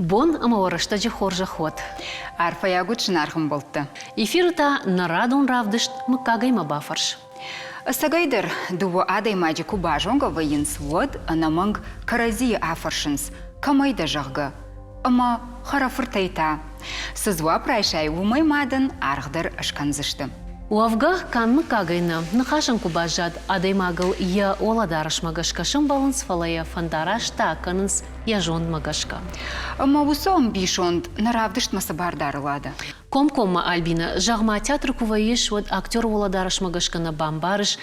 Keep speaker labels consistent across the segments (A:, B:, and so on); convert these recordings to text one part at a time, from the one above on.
A: Бон ӕмӕ уӕ рӕстӕджы хорзӕх уӕд!
B: Арфӕйаг уыд зынаргъ ӕмбӕлттӕ!
A: Эфиры та нӕ радон равдыст Мыггагӕй мӕ бафӕрс.
B: Ӕцӕгӕйдӕр, дыууӕ адӕймаджы куы базонгӕ вӕййынц, уӕд ӕнӕмӕнг кӕрӕдзийы афӕрсынц, кӕмӕй дӕ, зӕгъгӕ. Ӕмӕ хӕрӕфыртӕй та? Цы дзуапп райсай, уымӕй ма дын аргъ дӕр скӕндзысты.
A: Уӕвгӕ, канд мыггагӕй нӕ, ныхасӕн куы баззад, адӕймагыл йӕ уӕлӕдарӕсмӕ гӕсгӕ сӕмбӕлынц, фӕлӕ йӕ фӕндараст та кӕнынц йӕ зондмӕ гӕсгӕ.
B: Ӕмӕ уыцы ӕмбисонд нӕ равдыстмӕ цы бар дары Лада?
A: Комкоммӕ, Альбинӕ, зӕгъ-ма, театры куы вӕййыс, уӕд актеры уӕлӕдарӕсмӕ гӕсгӕ нӕ бамбарыс,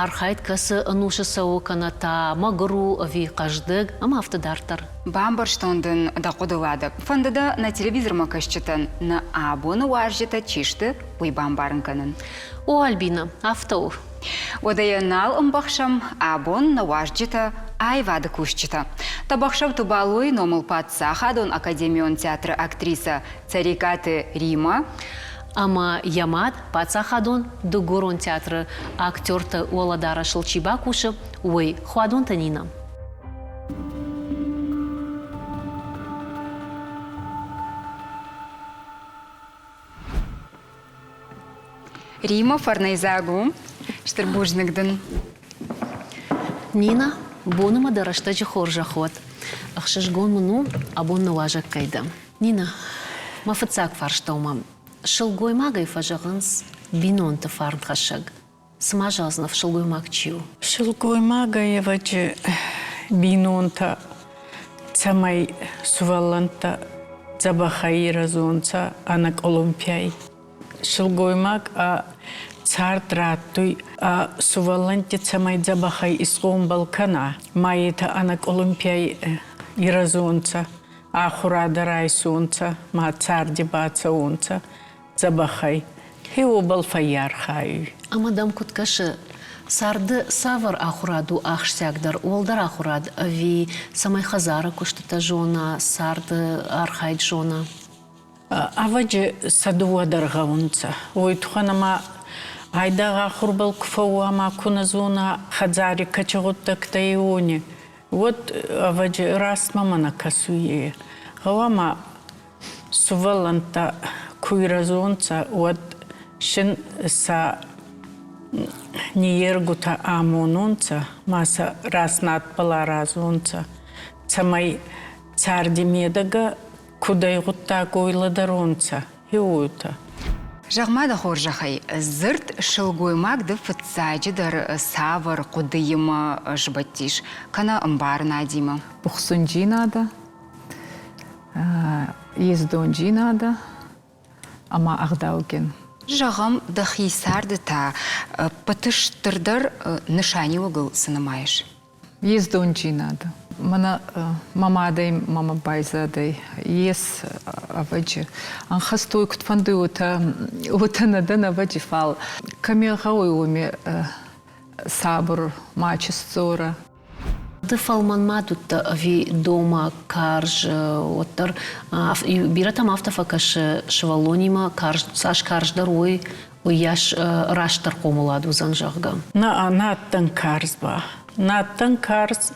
A: архайд кӕцы ӕнусы цӕуы, кӕнӕ та мӕгуыр у ӕви хъӕздыг, ӕмӕ афтӕ дарддӕр.
B: Бамбӕрстон дын дӕ хъуыды, Лада. Фӕнды дӕ нӕ телевизормӕкӕсджытӕн нӕ абоны уазджытӕ чи сты, уый бамбарын кӕнын.
A: О, Альбинӕ, афтӕ у.
B: Уӕдӕ йӕ нал ӕмбӕхсӕм, абон нӕ уазджытӕ аивады кусджытӕ. Тӕбӕхсӕуты Балойы номыл паддзахадон академион театры актрисӕ Цӕрикъаты Римӕ
A: ӕмӕ йӕ мад паддзахадон дыгурон театры актерты уӕлӕдарӕсыл чи бакусы, уый, Хуадонты Нинӕ.
B: Рима фӕрнӕйдзаг у. Стыр бузныг дын.
A: Нина, боны мӕ дӕ рӕстӕджы хорзӕх уӕд. Ӕхсызгон мын у, абон нӕ уазӕг кӕй дӕ. Нина, мӕ фыццаг фарст дӕумӕ. Сылгоймагӕй фӕзӕгъынц бинонты фарнхӕссӕг. Цыма зӕгъдзынӕ, сылгоймаг чи у?
C: Сылгоймагӕй ӕвӕджы бинонтӕ цӕмӕй сувӕллӕнттӕ дзӕбӕхӕй ирӕзонцӕ ӕнӕкъулумпийӕй. Сылгоймаг ӕ цард раттуй ӕ сувӕллӕнтти цӕмӕй дзӕбӕхӕй исгъомбӕл кӕна, ма етӕ ӕнӕкъулумпийӕй ирӕзонцӕ, ахурадӕ райсонцӕ, ма царди бацӕуонцӕ дзӕбӕхӕй, хе уобӕл фӕййархайуй.
A: Ӕма дӕм куд кӕсы, царды цавӕр ахуырад у ахсджиагдӕр, уӕлдӕр ахуырад ӕви цӕмӕй хӕдзары куыстытӕ зона, царды архайд зона?
C: Ӕвӕджи сӕ дууӕ дӕр гъӕунцӕ. Уой туххӕн ӕма айдагъ ахурбӕл ку фӕууа ма ку нӕ зона хӕдзари кӕци гъуддӕгтӕй, уони, уӕд ӕвӕджи рӕстмӕ мӕ нӕ кӕсуй е. Гъӕуама Сувӕллӕнттӕ ку ирӕзонцӕ, уӕд син сӕ ниййергутӕ амонунцӕ ма сӕ раст надбӕл аразунцӕ, цӕмӕй царди медӕгӕ куд ӕй гъуддаг, уой лӕдӕронцӕ, уотӕ.
B: Зӕгъ-ма дӕ хорзӕхӕй, дзырд сылгоймаг ды фыццаджыдӕр цавӕр хъуыдыимӕ сбадтис, кӕнӕ ӕмбарынадимӕ?
D: Бухсунджийнадӕ, ездондзийнадӕ ӕма ӕгъдаугин.
B: Зӕгъӕм, дӕхи царды та ӕппӕты стырдӕр нысаниуӕгыл цы нымайыс?
D: Ездондзийнадӕ. Мӕнӕ мӕ мадӕй мӕмӕ байзадӕй. Ес, ӕвӕджи, ӕнхӕст уой кудфӕнди уотӕ, уотӕ нӕ дӕн, ӕвӕджи, фал кӕми гъӕуй, уоми сабур мачи сдзорӕ.
A: Ды фӕлмӕн мад уыдтӕ ӕви домаг, карз, уӕддӕр бирӕтӕм афтӕ фӕкӕсы сывӕллонимӕ карз, цас карздӕр уой, уыйас растдӕр хъомылад уыдзӕн, зӕгъгӕ.
C: Нӕ, нӕ адтӕн карз ба. Нӕ адтӕн карз.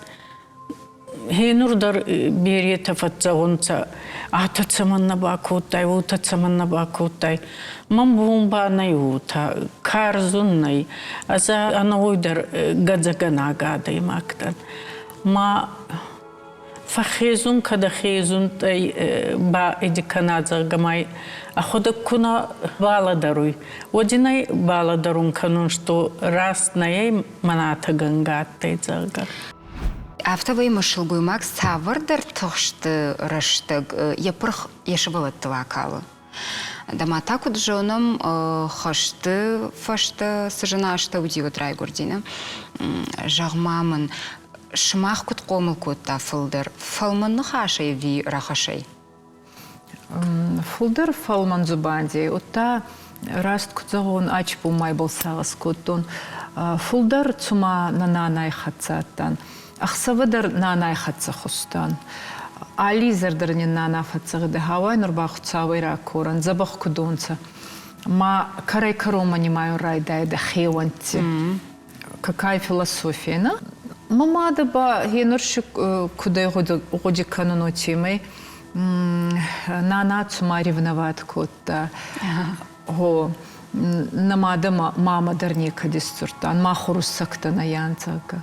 C: Гьенур дӕр беретӕ фӕццӕунцӕ, атӕ цӕмӕннӕ бакодтай, уотӕ цӕмӕннӕ бакодтай. Мӕн бон ба нӕй уотӕ, карзун нӕй. Ӕз ӕнӕуой дӕр гӕдзӕгӕнаг адӕймаг дӕн. Ма фӕххезун кӕд хезунтӕй ба эди кӕна, зӕгъгӕ, ма ӕхуӕдӕг ку нӕ балӕдӕруй, уӕд ин ӕй балӕдӕрун кӕнун, што раст нӕ ӕй мӕнӕтӕгӕнгӕ адтӕй, зӕгъгӕ.
B: Афтӕ вӕййы сылгоймаг цавӕрдӕр тыхсты рӕстӕг йӕ пырх йӕ сывӕллӕттыл акалы. Ӕмӕ та куыд зонӕм, хӕсты фӕстӕ цы зын азтӕ уыди, уӕд райгуырди, нӕ? Зӕгъ-ма мын, сымах куыд хъомыл кодта фылдӕр, фӕлмӕн ныхасӕй ӕви рӕхысӕй?
D: Фулдӕр фӕлмӕн дзубандийӕй, удта раст куд зӕгъон, ачбумайбӕл сагъӕс кодтон. Фулдӕр цума нӕ нанай хӕццӕ адтан. Ӕхсӕвӕ дӕр нанай хӕццӕ хустан. Алли изӕр дӕр нин нана фӕццӕгъдӕ, гьӕуай нур ба Хуцауӕй ракорӕн, дзӕбӕх куд онцӕ. Ма кӕрӕй-кӕронмӕ нимайун райдайдӕ хеуӕнтти. Какая философия, на? Мӕ мадӕ ба гьенур си кудӕй гъуди кӕнун, уотемӕй. Нана цума ревноват кодта. Гъо, нӕ мадӕ мамӕ дӕр некӕд исдзурдта, ма хуруссӕгтӕ нӕ янцӕгӕ.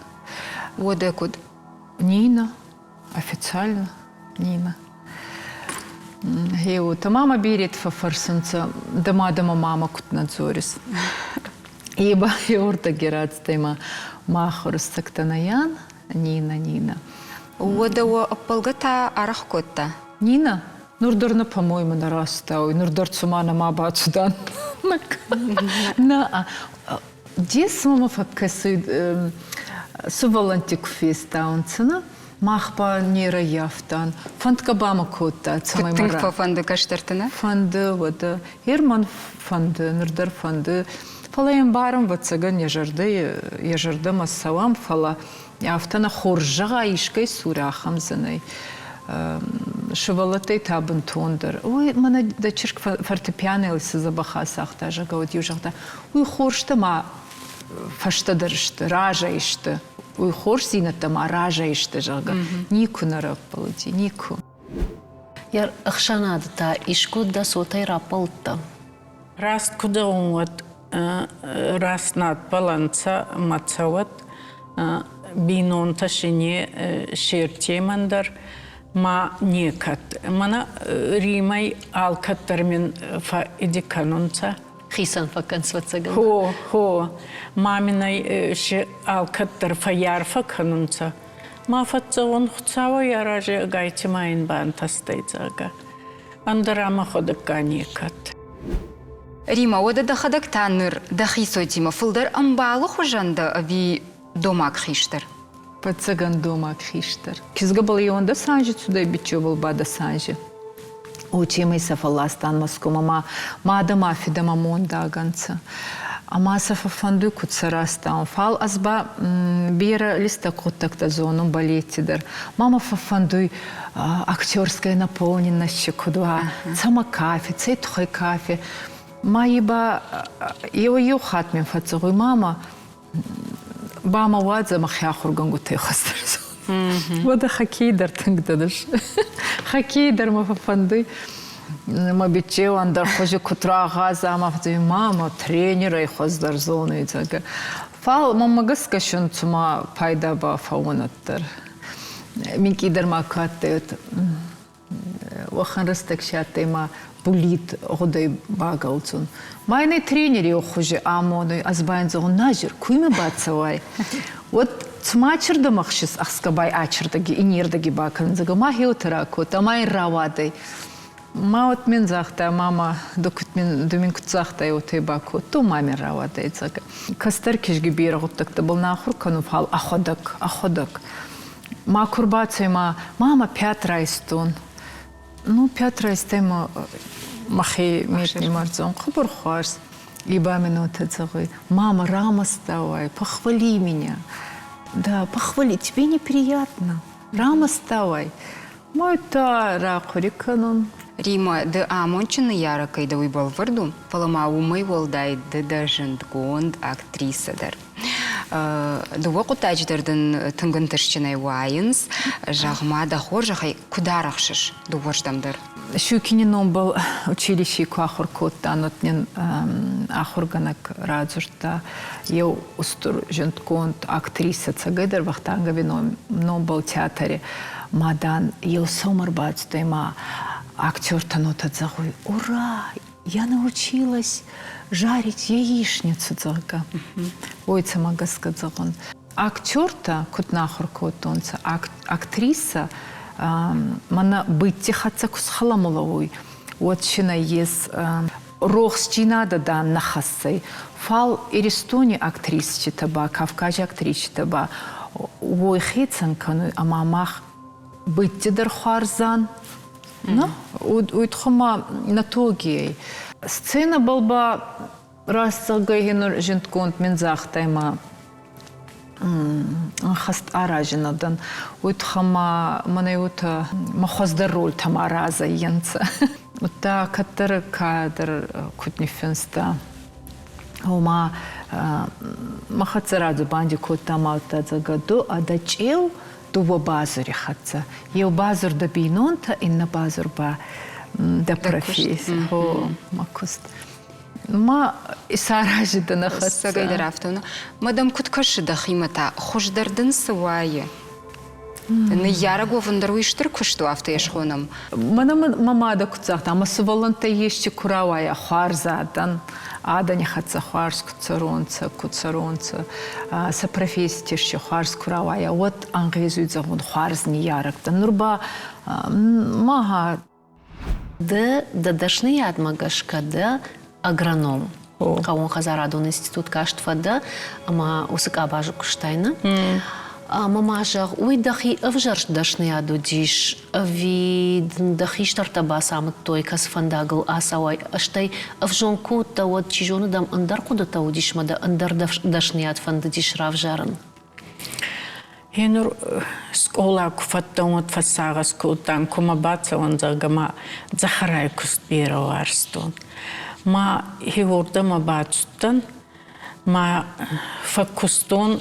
B: Уӕдӕ куд?
D: Нина, официально Нина. Гъе уотӕ мамӕ берет фӕффӕрсунцӕ, дӕ мадӕ ма мамӕ куд нӕ дзорис. Е ба еурдӕги рацудӕй ма мах хуруссӕгтӕ нӕ ян, Нина, Нина.
B: Уӕдӕ уӕ ӕппӕлгӕ та арӕх кодта?
D: Нина? Нур дӕр нӕ, по-моему, нӕ растауй, нур дӕр цума нӕма бацудан. Нӕ, дес мӕмӕ фӕккӕсуй, сувӕллӕнтти ку фестаунцӕ, нӕ? Мах ба не рӕййафтан. Фӕндгӕ ба мӕ кодта, цӕмӕй
B: Тынг фӕфӕнды кӕстӕрты, нӕ?
D: Фӕнды, уӕдӕ. Герман фӕнды, нур дӕр фӕнды. Фӕлӕ йӕ ӕмбарӕм, ӕвӕццӕгӕн, йӕ зӕрдӕ, йӕ зӕрдӕмӕ цӕуӕм, фӕлӕ афтӕ нӕ хорз зӕгъа искӕй цур ахӕм зынӕй. Сывӕллӕттӕй та бынтондӕр. Ой, мӕнӕ дӕ чызг фортепианойыл цы дзӕбӕх ацагъта, зӕгъгӕ, уӕд-иу загъта, уый хорзтӕ ма фӕстӕдӕр сты, разӕй сты. Уый хорздзинӕдтӕ ма разӕй сты, зӕгъгӕ, никуы нӕ раппӕлыди, никуы.
A: Йӕ ӕхсӕнады та искуы дӕ цотӕй раппӕлыдтӕ?
C: Раст куы зӕгъон, уӕд раст надбӕл ӕнцӕ мӕ цӕуӕт, бийнонтӕ си не се ртемӕн дӕр ма некӕд. Мӕнӕ Римӕй алкӕддӕр мин фӕиди кӕнунцӕ.
A: Хицӕн фӕккӕнц, ӕвӕццӕгӕн.
C: Хо, хо. Ма мин ӕй си алкӕддӕр фӕййарфӕ кӕнунцӕ. Ма фӕццӕуон Хуцауӕй арази ӕгайтима ин бантӕстӕй, зӕгъгӕ. Ӕндӕр ӕма ходӕгга некӕд.
B: Рима, уӕдӕ дӕхӕдӕг та ныр дӕхи цотимӕ фылдӕр ӕмбалы хуызӕн дӕ ӕви домаг хистӕр?
D: Ӕвӕццӕгӕн домаг хистӕр. Кизгӕбӕл еуӕндӕс анзи цудӕй, биччеубӕл ба дӕс анзи. Уотемӕй сӕ фӕлластан Мӕскумӕ ма мадӕ ма фидӕмӕ мондаг ӕнцӕ. Ӕма сӕ фӕффӕндуй куд сӕ растаун. Фал ӕз ба берӕ листӕг гъуддӕгтӕ зонун балетти дӕр. Ма мӕ фӕффӕндуй актерская наполненность куд уа, цӕмӕ кафе, цӕй туххӕй кафе. Ма ба еуӕй-еу хатт мин фӕццӕгъуй, мама, ба мӕ уадзӕ мӕхе ахургӕнгутӕй хуӕздӕр. Уӕдӕ хоккей дӕр тынг дӕныс. Хоккей дӕр мӕ фӕфӕндуй. Мӕ биччеу ӕндӕр хузи куд рагъаза, ӕма фӕдзуй, мама, тренерӕй хуӕздӕр зонуй, зӕгъгӕ. Фал мӕнмӕ гӕсгӕ син цума пайда ба фӕуунӕд дӕр. Минкъийдӕр ма ку адтӕй, уӕхӕн рӕстӕг си адтӕй ма булит гъудӕй багӕлдзун. Ма ин ӕй тренери хузи амонуй, ӕз ба ин зӕгъун, Назир, ку имӕ бацӕуай, уӕд цума ачирдӕмӕ ӕхсис ӕхсгӕбай ачирдӕги, иннердӕги бакӕнун, зӕгъгӕ, ма хеуотӕ ракодта, ма ин рауадӕй. Ма вот мин загъта, мама, ду куд мин, ду мин куд загътай, уотӕ бакодтон, ма мин рауадӕй, зӕгъгӕ. Кӕстӕр кизги берӕ гъуддӕгтӕбӕл нӕ ахур кӕнун, фал ӕхуӕдӕг, ӕхуӕдӕг. Ма ку рбацӕй ма, мама, пят райстон. Ну, пят райстӕй ма мӕхе меднимӕрдзон хъӕбӕр хуарз. И ба мин уотӕ зӕгъуй, мама, рамастауай, похвали меня. Да, похвали, тебе неприятно. Рамастауай. Мой та рахъури кӕнун.
B: Рима, ды амондджын ныййарӕг кӕй дӕ, уый бӕлвырд у, фӕлӕ ма уымӕй уӕлдай ды дӕ зындгонд актрисӕ дӕр. Дыууӕ хъуыддаджы дӕр дын тынг ӕнтыстджынӕй уайынц. Зӕгъ-ма, дӕ хорзӕхӕй, куыд арӕхсыс дыууӕрдӕм дӕр?
D: Щукини номбӕл училищей ку ахур кодтан, уӕд нин ахургӕнӕг радзурдта еу устур зундгонд актрисӕ цӕгӕйдӕр Вахтангови номбӕл театри. Ма, дан, еу сӕумӕ ӕрбацудӕй ма актертӕн уотӕ зӕгъуй: «Ура! Я научилась жарить яичницу», зӕгъгӕ. Уой цӕмӕ гӕсгӕ зӕгъун. Актертӕ куд нӕ ахур кодтонцӕ, актриса мӕнӕ битти хӕццӕ ку схӕлӕмулӕ уй, уӕд си нӕййес рохсдзийнадӕ, дан, нӕ хӕссӕй. Фал Иристони актрисчитӕ ба, Кавкази актрисчитӕ ба уой хецӕн кӕнуй ӕма мах битти дӕр хуарзан, уой туххӕй нӕ тоги ӕй. Сценӕбӕл ба раст зӕгъгӕй, зундгонд мин загътай ма ӕнхӕст аразинӕ дӕн. Уой туххӕй ма мӕнӕй уотӕ мӕ хуӕздӕр рольтӕ ма разӕййӕнцӕ. Удта кӕддӕр кадӕр куд ниффинста, ома мӕ хӕццӕ радзубанди кодта ма удта зӕгъгӕ, ду ӕдӕ чъеу. Дууӕ базури хӕццӕ. Еу базур дӕ бийнонтӕ, иннӕ базур ба дӕ професси. Гъо, мӕ куст. Ма исарази дӕ нӕ хӕццӕ.
B: Ӕцӕгӕйдӕр афтӕ. Мадам, куыд кӕсы дӕхимӕ та? Хуыздӕр дын цы уайы? Ныййарӕг уӕвын дӕр уый стыр куыст у, афтӕ йӕ схонӕм.
D: Мӕнӕ мӕ мадӕ куд загъта, мӕ сувӕллӕнттӕй ести ку рауайа хуарз адӕн, адӕни хӕццӕ хуарз ку цӕронцӕ, ку цӕронцӕ, сӕ профессити ести хуарз ку рауайа, уӕд ӕнгъезуй зӕгъун хуарз ниййарӕг дӕн. Нур ба маха
A: Ды дӕ дӕсныйадмӕ гӕсгӕ дӕ агроном. Хъӕууонхӕдзарадон институт каст фӕдӕ ӕмӕ уыцы къабазы куыстай, нӕ? Ӕмӕ ма зӕгъ, уый дӕхи ӕвзӕрст дӕсныйад уыдис ӕви дын дӕ хистӕртӕ бацамыдтой, кӕцы фӕндагыл ацӕуай, стӕй ӕвзонг куы уыдтӕ, уӕд чи зоны дӕм ӕндӕр хъуыдытӕ уыдис ӕмӕ дӕ ӕндӕр дӕсныйад фӕндыдис равзарын?
C: Гъенур скъола ку фӕдтӕн, уӕд фӕссагъӕс кодтан, кумӕ бацӕуӕн, зӕгъгӕ, ма дзӕхӕрай куст берӕ уарзтон. Ма хеуордӕмӕ бацудтӕн, ма фӕккустон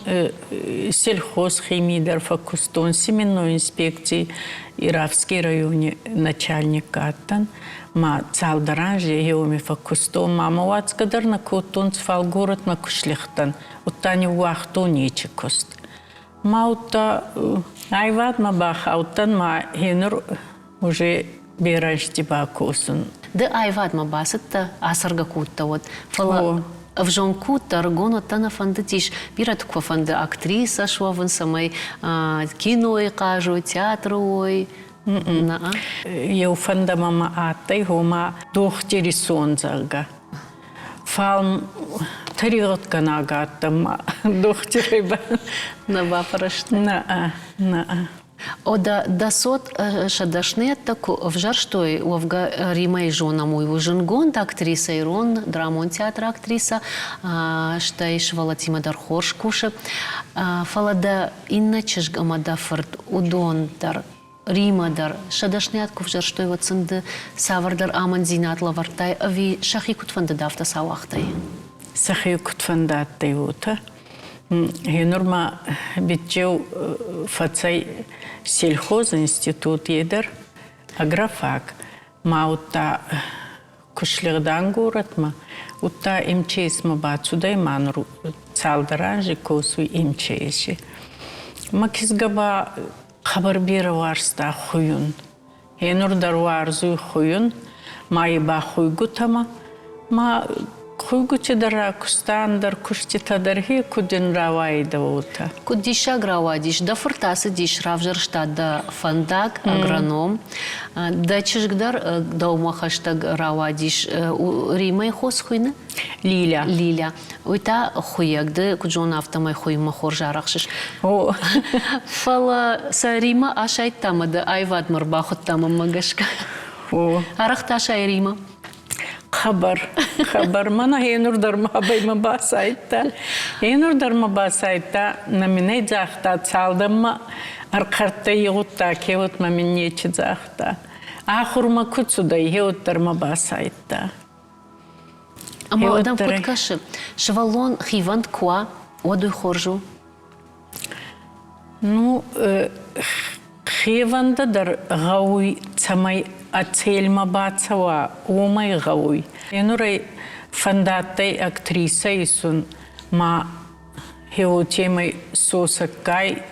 C: сельхозхимий дӕр фӕккустон, семенной инспекций Ирафский райони начальник адтӕн, ма цалдӕр анзи еуми фӕккустон, ма мӕ уадзгӕ дӕр нӕ кодтонцӕ, фал горӕтмӕ ку слихтӕн, удта ниууагътон нечи куст. Ма удта аивадмӕ бахаудтӕн, ма гьенур уже берӕ ӕнзти бакосун.
A: Ды аивадмӕ бацыдтӕ, ацӕргӕ куы уыдтӕ, уӕд. Фӕлӕ ӕвзонг куы уыдтӕ, ӕрыгон уыдтӕ, нӕ фӕндыдис бирӕты куы фӕнды актрисӕ суӕвын, цӕмӕй кинойы хъазой, театры уой.
C: Еу фӕндӕ мӕмӕ адтӕй, гъома дохтири сон, зӕгъгӕ. Фал тӕрегъӕдгӕнӕг адтӕн ма дохтирӕй ба.
A: Нӕ бафӕрӕзта?
C: Нӕ, нӕ.
A: О, дӕ, дӕ цот сӕ дӕсныйӕдтӕ куы ӕвзӕрстой, уӕвгӕ Римӕйы зонӕм, уый у зындгонд актрисӕ, ирон драмон театры актрисӕ, стӕй сывӕллӕттимӕ дӕр хорз кусы. Фӕлӕ дӕ иннӕ чызг ӕмӕ дӕ фырт, уыдон дӕр Римӕ дӕр сӕ дӕсныйад куы взӕрстой, уӕд сын ды цавӕрдӕр амонддзинад лӕвӕрдтай ӕви сӕхи куыд фӕндыд, афтӕ сӕ ауагътай?
C: Сӕхи куыд фӕндадтӕй, уотӕ. Гъенур ма биччеу фӕцӕй сельхозинститут е дӕр агрофак. Ма удта ку слигъдан горӕтмӕ, удта МЧС-мӕ бацудӕй ма нур цалдӕр анзи косуй МЧС-и. Мӕ кизгӕ ба хъӕбӕр берӕ уарзта хуйун. Гьенур дӕр уарзуй хуйун, ма и ба хуйгутӕмӕ, ма хуйгути дӕр ракуста, ӕндӕр куститӕ дӕр хе куд ин рауайидӕ, уотӕ.
A: Куд диссаг рауадис, дӕ фырт ацыдис, равзӕрста дӕ фӕндаг, агроном. Дӕ чызг дӕр дӕумӕ хӕстӕг рауадис. Римӕй хос хуыйны?
C: Лиля.
A: Лиля. Уый та хуыйӕг, ды куыд зон, афтӕмӕй хуыйынмӕ хорз арӕхсыс.
C: О.
A: Фӕлӕ сӕ Римӕ асайдта ӕмӕ дӕ аивадмӕ ӕрбахуыдта мӕнмӕ гӕсгӕ.
C: О.
A: Арӕх та сай Римӕ?
C: Хъӕбӕр, хъӕбӕр. Мӕнӕ гьенур дӕр ма баймӕ басайдта. Гьенур дӕр ма басайдта, нӕ мин ӕй загъта, цалдӕнмӕ ӕрхъӕрттӕй игъудта, кеуӕт ма мин нечи загъта. Ахурмӕ ку цудӕй, гьеуӕд дӕр ма басайдта.
A: Ӕмӕ уӕд ӕм куыд кӕсы, сывӕллон хивӕнд куы уа, уӕд уый хорз у?
C: Ну, хевӕндӕ дӕр гъӕуй, цӕмӕй ӕ целмӕ бацӕуа, уомӕй гъӕуй. Енурӕй фӕндадтӕй актрисӕ исун, ма хеуотемӕй сосӕггай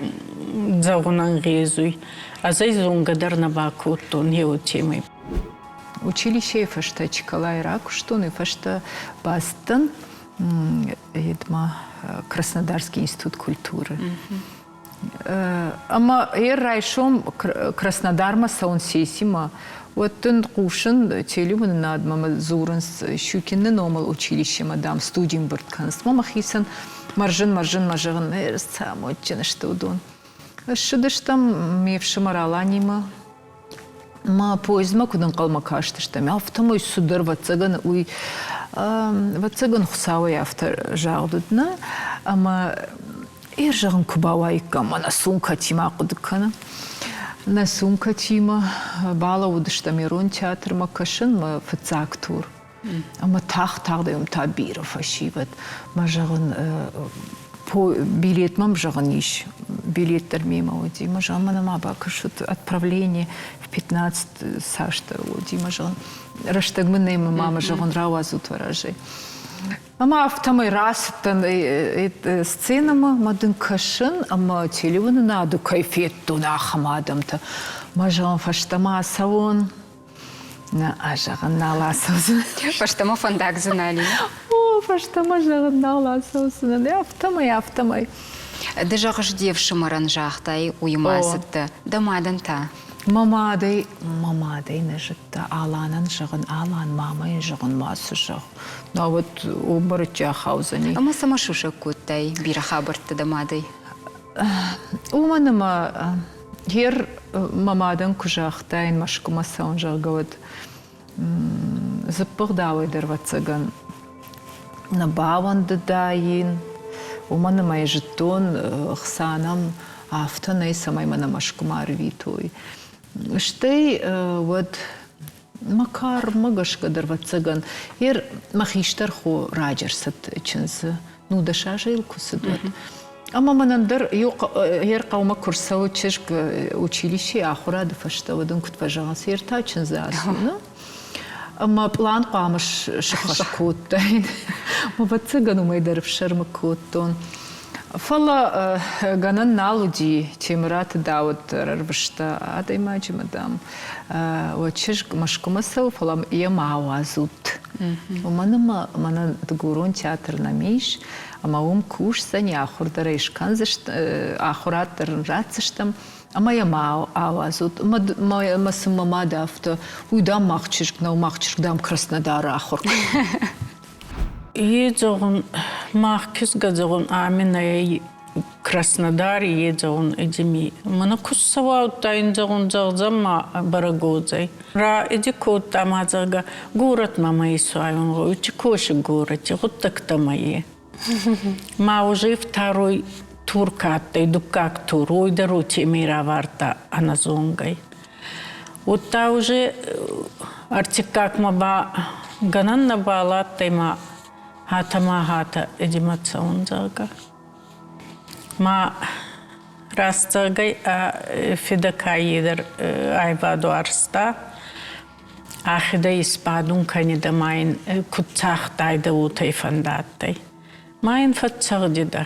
C: зӕгъун ӕнгъезуй. Ӕз ӕй зонгӕ дӕр нӕ бакодтон хеуотемӕй.
D: Училищейы фӕстӕ Чиколайы ракуыстон, уый фӕстӕ бацыдтӕн едма Краснодарский институт культуры. Ӕмӕ йӕ райсом Краснодармӕ цӕуын сессимӕ, уӕд дын хъусын телеуынынадмӕ мӕ дзурынц Щукины номыл училищемӕ, дам, студийы ӕмбырд кӕнынц. Мӕ мӕхицӕн мӕрзын, мӕрзын, мӕ зӕгъын, цӕмондджын сты уыдон. Ссыдыстӕм ме фсымӕр Аланимӕ, Мӕ поездмӕ куыд ӕнхъӕлмӕ кастыстӕм, афтӕмӕй цыдӕр, ӕвӕццӕгӕн, уый, ӕвӕццӕгӕн, Хуыцауӕй афтӕ загъд уыд, нӕ? Ӕмӕ ир зӕгъын куы бауаиккам, мӕнӕ сумкӕтимӕ ахъуыды кӕны. Нӕ сумкӕтимӕ балӕууыдыстӕм ирон театрмӕ кӕсын мӕ фыццаг тур. Ӕмӕ тагъд-тагъдӕй уым та бирӕ фӕсивӕд. Мӕ зӕгъын, билет мӕм зӕгъын ис. Билет дӕр мемӕ уыди. Мӕ зӕгъын, мӕнӕ ма бакӕсут, отправление в 15 цасдӕр уыди, мӕ зӕгъын, рӕстӕг мын нӕй, мӕ мамӕ зӕгъын, рауадзут уӕ разӕй. Ӕмӕ афтӕмӕй рацыдтӕн сценӕмӕ, мӕ дын кӕсын, ӕмӕ телеуынынады кӕй федтон, ахӕм адӕмтӕ. Мӕ зӕгъын, фӕстӕмӕ ацӕуон. Нӕ, зӕгъын, нал ацӕудзынӕн.
B: Фӕстӕмӕ фӕндаг дзы нал и.
D: О, фӕстӕмӕ, зӕгъын, нал ацӕудзынӕн. Афтӕмӕй, афтӕмӕй.
B: Ды зӕгъыс, де фсымӕрӕн загътай, уыимӕ ацыдтӕ. Дӕ мадӕн та?
D: Мӕ мадӕй, мӕ мадӕй нӕ зыдта. Аланӕн зӕгъын, Алан, мамӕйӕн зӕгъын, мацы зӕгъ. Науӕд уым ахаудзӕни.
B: Ӕмӕ цӕмӕ сусӕг кодтай бирӕ хабӕрттӕ дӕ мадӕй?
D: Уымӕн ӕмӕ гьер мӕ мадӕн куы загътаин Мӕскуымӕ цӕуын, зӕгъгӕ, уӕд дзыппыгъдауӕй дӕр, ӕвӕццӕгӕн, нӕ бауӕндыдаин, уымӕн ӕмӕ йӕ зыдтон, хца нӕм афтӕ нӕй, цӕмӕй мӕ нӕ Мӕскуымӕ ӕрвитой. Стӕй уӕд мӕ кармӕ гӕсгӕ дӕр, ӕвӕццӕгӕн, ер мӕ хистӕр хо раджы ӕрцыд чындзы, нудӕс азы йыл куы цыд, уӕд. Ӕмӕ мӕнӕн дӕр иу ер хъӕумӕ куы рцӕуы чызг училищейы ахуырады фӕстӕ, уӕд ын куыд фӕзӕгъынц, ер та чындзы ацу, нӕ? Ӕмӕ пълан хъуамӕ сыххӕст кодтаин. Ӕвӕццӕгӕн, уымӕй дӕр ӕфсӕрмы кодтон. Фӕлӕ гӕнӕн нал уыди, Темыраты Дауыт дӕр ӕрвыста адӕймаджы, мадам, уӕ чызг Мӕскуымӕ цӕуы, фӕлӕ йӕ ма ауадзут. Уымӕн ӕмӕ мӕнӕн дыгурон театр нӕм ис, ӕмӕ уым кусдзӕн, йӕ ахуыр дӕр ӕй скӕндзысты, ахуырад дӕр ын ратдзыстӕм, ӕмӕ йӕ ма ауадзут. Ӕмӕ сын мӕ мад афтӕ, уый, дам, мах чызг нӕу, мах чызг, дам, Краснодары ахуыр кӕны.
C: Е зӕгъун, мах кизгӕ зӕгъун, ами нӕй Краснодари е зӕгъун, эдими. Мӕнӕ ку цӕуа, удта ин зӕгъун, зӕгъдзӕн ма бӕрӕг уодзӕй. Ра иди кодта ма, зӕгъгӕ, горӕтмӕ мӕ исуайун гъӕуй, чи коси горӕти, гъуддӕгтӕмӕ е. Ма уже второй тур ка адтӕй, дуккаг тур, уой дӕр уотемӕй равардта ӕнӕзонгӕй. Удта уже ӕртиккагмӕ ба гӕнӕн нӕбал адтӕй ма хатӕ-ма хатӕ эдимӕ цӕун, зӕгъгӕ. Ма раст зӕгъгӕй, ӕ фидӕ каййидӕр айвадуарзта, ӕхедӕй исбадун кӕнидӕ ма ин куд цагътайдӕ, уотӕ фӕндадтӕй. Ма ин фӕццӕгъдидӕ.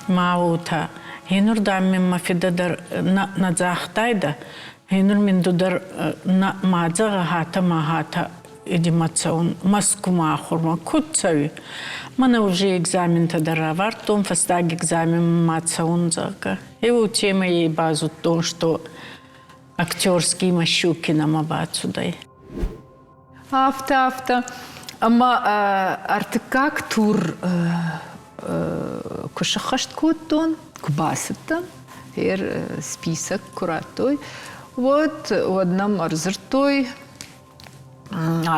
C: Ма уотӕ. Гьенур, дам, мин мӕ фидӕ дӕр нӕ, нӕ загътайдӕ. Гьенур мин ду дӕр нӕ ма зӕгъӕ хатӕ ма хатӕ идимӕ цӕун Мӕскумӕ ахурмӕ. Куд цӕуй? Мӕнӕ уже экзаментӕ дӕр равардтон, фӕстаг экзаменмӕ ма цӕун, зӕгъгӕ. И уотемӕй ӕй базудтон, что актерский Мащукинӕмӕ бацудӕй.
D: Афтӕ, афтӕ. Ӕмӕ ӕртыккаг тур куы сыххӕст кодтон, куы бацыдтӕн, ер список куы радтой, уӕд, уӕд нӕм ӕрдзырдтой,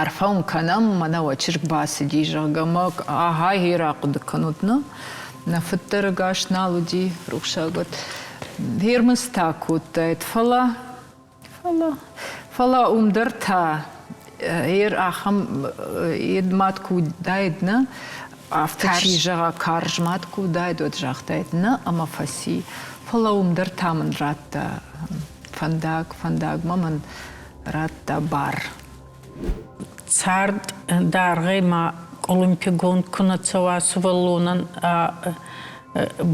D: арфӕ уын кӕнӕм, мӕнӕ уӕ чызг бацыди, зӕгъгӕ, мӕ ага, гьер ахъуыды кӕнут, нӕ? Нӕ фыд дӕр ӕгас нал уыди, рухсаг уӕд. Гьер мын цытӕ кодтаид, фӕлӕ Фӕлӕ, фӕлӕ уым дӕр та ер ахӕм ед мад куы уыдаид, нӕ, афтӕ чи зӕгъа, карз мад куы уыдаид, уӕд загътаид нӕ ӕмӕ фӕци. Фӕлӕ уым дӕр та мын радта фӕндаг, фӕндагмӕ мын радта бар.
C: Цард дӕргъӕй ма къулумпигонд ку нӕ цӕуа сувӕллонӕн ӕ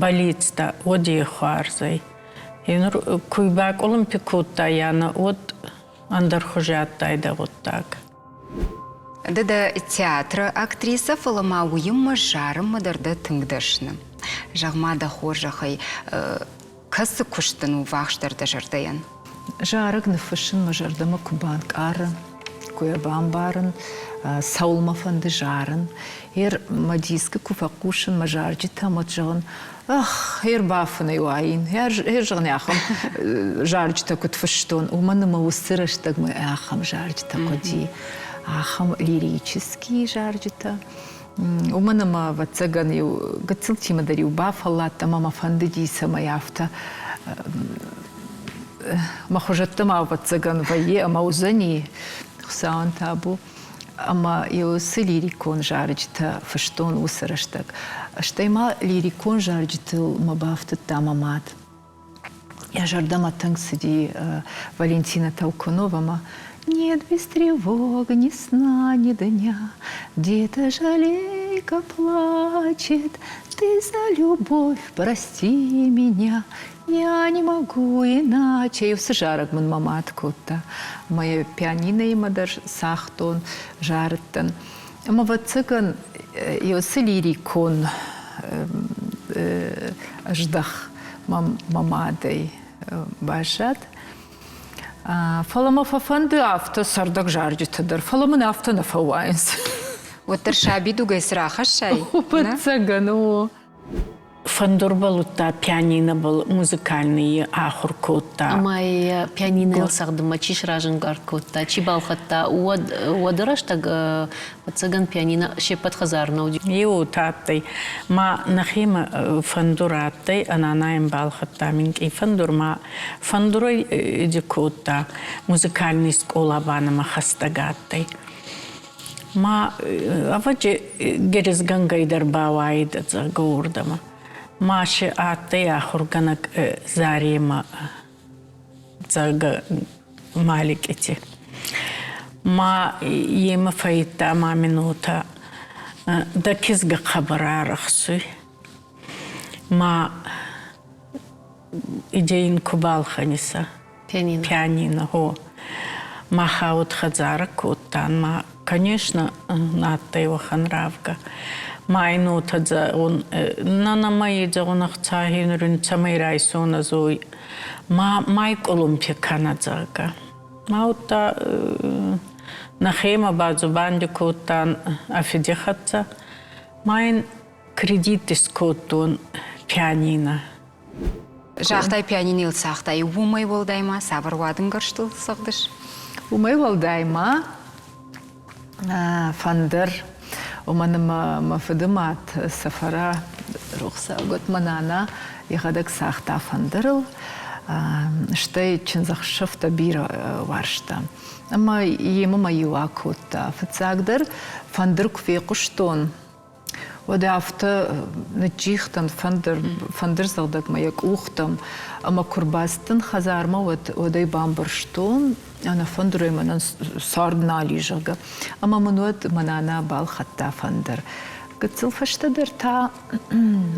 C: бӕллицтӕ, уӕд е хуарз ӕй. Нур ку бакъулумпи кодтаййанӕ, уӕд ӕндӕрхузи адтайдӕ гъуддаг.
B: Ды дӕ театры актрисӕ, фӕлӕ ма уыимӕ зарынмӕ дӕр дӕ тынг дӕсны. Зӕгъ-ма дӕ хорзӕхӕй, кӕцы куыст дын у ввахсдӕр дӕ зӕрдӕйӕн?
D: Зарӕг ныффыссын мӕ зӕрдӕмӕ куы банкъары, куы йӕ бамбарын, цӕуыл мӕ фӕнды зарын. Ер мӕ дискы куы фӕхъусын мӕ зарджытӕм, уӕд зӕгъын, ах, ӕрбафынӕй уаин, ӕр зӕгъын, ахӕм зарджытӕ куыд фыстон, уымӕн ӕмӕ уыцы рӕстӕгмӕ ахӕм зарджытӕ хъуыди, ахӕм лирические зарджытӕ. Уымӕн ӕмӕ, ӕвӕццӕгӕн, иу гыццылтимӕ дӕр-иу бафӕлладтӕн ӕмӕ мӕ фӕндыди, цӕмӕй афтӕ мӕ хуызӕттӕ ма, ӕвӕццӕгӕн, вӕййы ӕмӕ уыдзӕни, Хуыцауӕн табу. Ӕмӕ уыцы лирикон зарджытӕ фыстон уыцы рӕстӕг. Стӕй ма лирикон зарджытыл мӕ бафтыдта мӕ мад. Йӕ зӕрдӕмӕ тынг цыди Валентина Толкуновамӕ. Нет, без тревог, ни сна, ни дня, Где-то жалейка плачет, Ты за любовь прости меня, Я не могу иначе. Уыцы зарӕг мын мӕ мад кодта. Мӕ пианиноимӕ дӕр цагътон, зарыдтӕн. Ӕмӕ, ӕвӕццӕгӕн, уыцы лирикон ӕздӕх мӕ мадӕй баззад. Фӕлӕ мӕ фӕфӕнды афтӕ цӕрдӕг зарджытӕ дӕр, фӕлӕ мын афтӕ нӕ фӕуайынц.
B: Уӕддӕр сабидугӕй цы рахӕссай?
D: Ӕвӕццӕгӕн, о.
C: Фӕндурбӕл удта пианинобӕл музыкальный ахур кодта.
A: Ӕма пианинойыл цӕгъдынмӕ чи сразӕнгард кодта, чи балхӕдта, уӕд уӕды рӕстӕг ӕвӕццӕгӕн пианино се ппӕт хӕдзар нӕ уыди.
C: Еу адтӕй. Ма нӕхемӕ фӕндур адтӕй, ӕнанайӕн балхӕдта минкъий фӕндур, ма фӕндурӕй кодта. Музыкальный скъола ба нӕмӕ хӕстӕг адтӕй. Ма ӕвӕджи герезгӕнгӕй дӕр бауайидӕ зӕгъгӕ уордӕмӕ. Ма си адтӕй ахургӕнӕг Заремӕ, зӕгъгӕ, Маликъити. Ма йемӕ фӕййидта ма минутӕ дӕ кизгӕ хъӕбӕр арӕхсуй. Ма идейин ку балхӕнисӕ.
A: Пианино.
C: Пианино, гъо. Ма хаут хӕдзарӕ кодтан, ма, конечно, адтӕй уӕхӕн равгӕ. Ма ин уотӕ зӕгъун, нана ма зӕгъун ӕхца хинрун цӕмӕй райсон ӕзой. Ма май къулумпи кӕнӕ, зӕгъгӕ. Ма удта нӕхемӕ бадзубанди кодтан ӕ фиди хӕццӕ. Ма ин кредит искодтон пианино.
B: Загътай, пианинойыл цагътай. Уымӕй уӕлдай ма цавӕр уадынгӕрзтыл цӕгъдыс?
D: Уымӕй уӕлдай ма фӕндыр. Уымӕн ӕмӕ мӕ фыды мад Сафара рухсаггот мӕ нана йӕхӕдӕг цагъта фӕндырыл. Стӕй чындзӕхсӕвтӕ бирӕ уарзта. Ӕмӕ йемӕ мӕ иу акодта. Фыццагдӕр фӕндыр куы фехъуыстон, Уӕд афтӕ ныджджих дӕн фӕндыр, фӕндырдзӕгъдӕгмӕ йӕ къухтӕм ӕмӕ куы рбацыдтӕн хӕдзармӕ, уӕд, уӕд ӕй бамбӕрстон, ӕнӕ фӕндырӕй мӕнӕн цард нал и, зӕгъгӕ. Ӕмӕ мын уӕд мӕ нана балхӕдта фӕндыр. Гыццыл фӕстӕдӕр та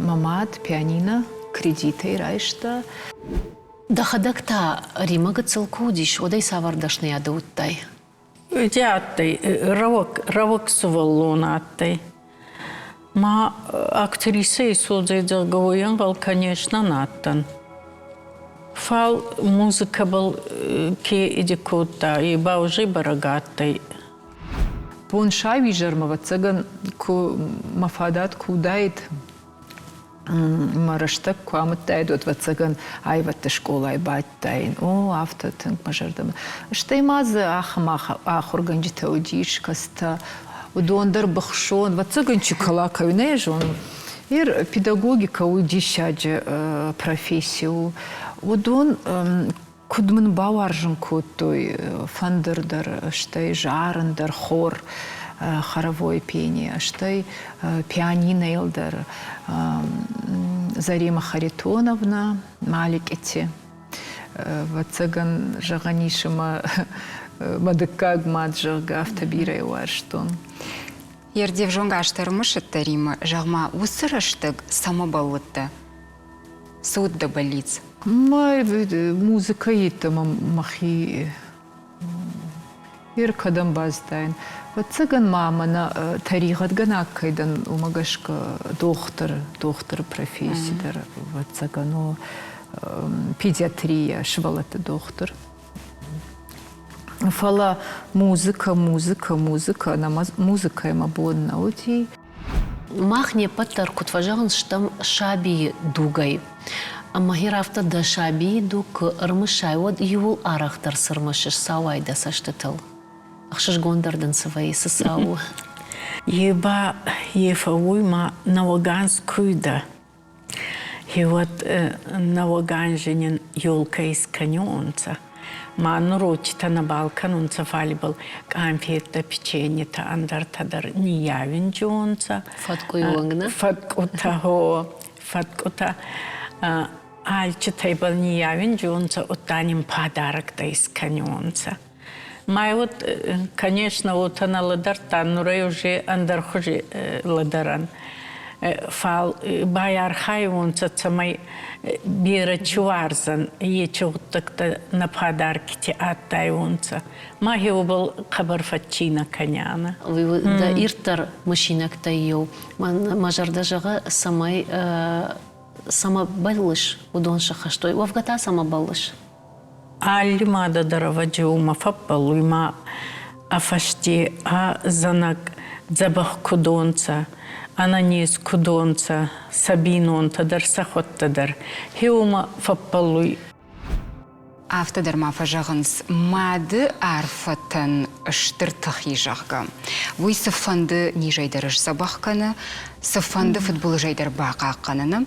D: мӕ мад пианино кредитӕй райста.
A: Дӕхӕдӕг та Римӕ гыццыл куы уыдис, уӕд ӕй цавӕр дӕсныйады уыдтай?
C: Ити адтӕй, рӕуӕг, рӕуӕг сувӕллон адтӕй. Ма актрисӕ исуодзӕй, зӕгъгӕ, уойӕнгъӕл, конечно, нӕ адтӕн. Фал музыкӕбӕл ке иди кодта, е ба уже бӕрӕг адтӕй.
D: Бонсауизӕрмӕ, ӕвӕццӕгӕн, ку мӕ фадат ку удаид, мӕ рӕстӕг куы амыдтаид, уӕд, ӕвӕццӕгӕн, аивӕдты скъолайы бадтаин. О, афтӕ тынг мӕ зӕрдӕмӕ. Стӕй ма дзы ахӕм ахуыргӕнджытӕ уыдис, кӕцытӕ уыдон дӕр быхсон, ӕвӕццӕгӕн, чи калакӕй нӕ зонын. Ир педагогикӕ у диссаджы професси у. Уыдон куыд мын бауарзын кодтой фӕндыр дӕр, стӕй зарын дӕр, хор, хоровое пение, стӕй пианинойыл дӕр Зарима Харитоновна Маликъити. Ӕвӕццӕгӕн, зӕгъӕн ис, ӕмӕ мӕ дыккаг мад, зӕгъгӕ, афтӕ бирӕ уарзтон.
B: Де взонг азты ӕрымысыдтӕ, Риммӕ, зӕгъ-ма, уыцы рӕстӕг цӕмӕ бӕллыдтӕ? Цы уыд дӕ бӕллиц?
D: Мӕ музыкӕ йеддӕмӕ мӕхи ер кӕдӕм базыдтаин. Ӕвӕццӕгӕн ма мӕнӕ тӕригъӕдгӕнӕг кӕй дӕн, уымӕ гӕсгӕ дохтыр, дохтыры професси дӕр, ӕвӕццӕгӕн, у педиатрия, сывӕллӕтты дохтыр. Фӕлӕ музыкӕ, музыкӕ, музыкӕ, ӕнӕ музыкӕйы мӕ бон нӕ уыди.
A: Мах не ппӕт дӕр, куыд фӕзӕгъынц, стӕм сабийы дугӕй. Ӕмӕ гъер афтӕ дӕ сабийы дуг куы ӕрымысай, уӕд иууыл арӕхдӕр цы рымысыс сауай дӕ цӕстытыл? Ӕхсызгондӕр дын цы вӕййы, цы цау у?
C: Е ба е фӕууй ма нӕуӕг анз куйдӕ. Гъеуӕд нӕуӕг анзи нин ёлкӕ искӕниуонцӕ. Ма нур уотитӕ нӕбал кӕнунцӕ, фал ибӕл къанфеттӕ, печеньетӕ, ӕндӕртӕ дӕр ниййауиндзиуонцӕ.
A: Фӕткъуй уонг, нӕ?
C: Фӕткъутӕ, гъо, фӕткъутӕ. Алчитӕбӕл ниййауиндзионцӕ, удта нин падарӕгтӕ искӕниуонцӕ. Ма вот, конечно, уотӕ нӕ лӕдӕрдтан, нурӕй уже ӕндӕр хузи лӕдӕрӕн. Фал байархайуонцӕ, цӕмӕй берӕ чи уарзӕн, ечи гъуддӕгтӕ нӕ падаркити адтайуонцӕ. Ма уобӕл хъӕбӕр фӕччийнӕ кӕнианӕ.
A: Дӕ ирддӕр мысинӕгтӕй еу. Мӕ зӕрдӕ зӕгъы, цӕмӕй цӕмӕ бӕллыс, уыдон сӕххӕст уой. Уӕвгӕ та цӕмӕ бӕллыс?
C: Алли мадӕ дӕр ӕвӕджи уомӕ фӕббӕллуй ма ӕ фӕсте ӕ зӕнӕг дзӕбӕх куд уонцӕ, ӕнӕнез куд уонцӕ, сӕ бийнонтӕ дӕр, сӕхуӕдтӕ дӕр. Хе уомӕ фӕббӕллуй.
B: Афтӕ дӕр ма фӕзӕгъынц, мады арфӕтӕн стыр тых и, зӕгъгӕ. Уый цыфӕнды низӕй дӕр сдзӕбӕх кӕны, цыфӕнды фыдбылызӕй дӕр бахъахъхъӕныны.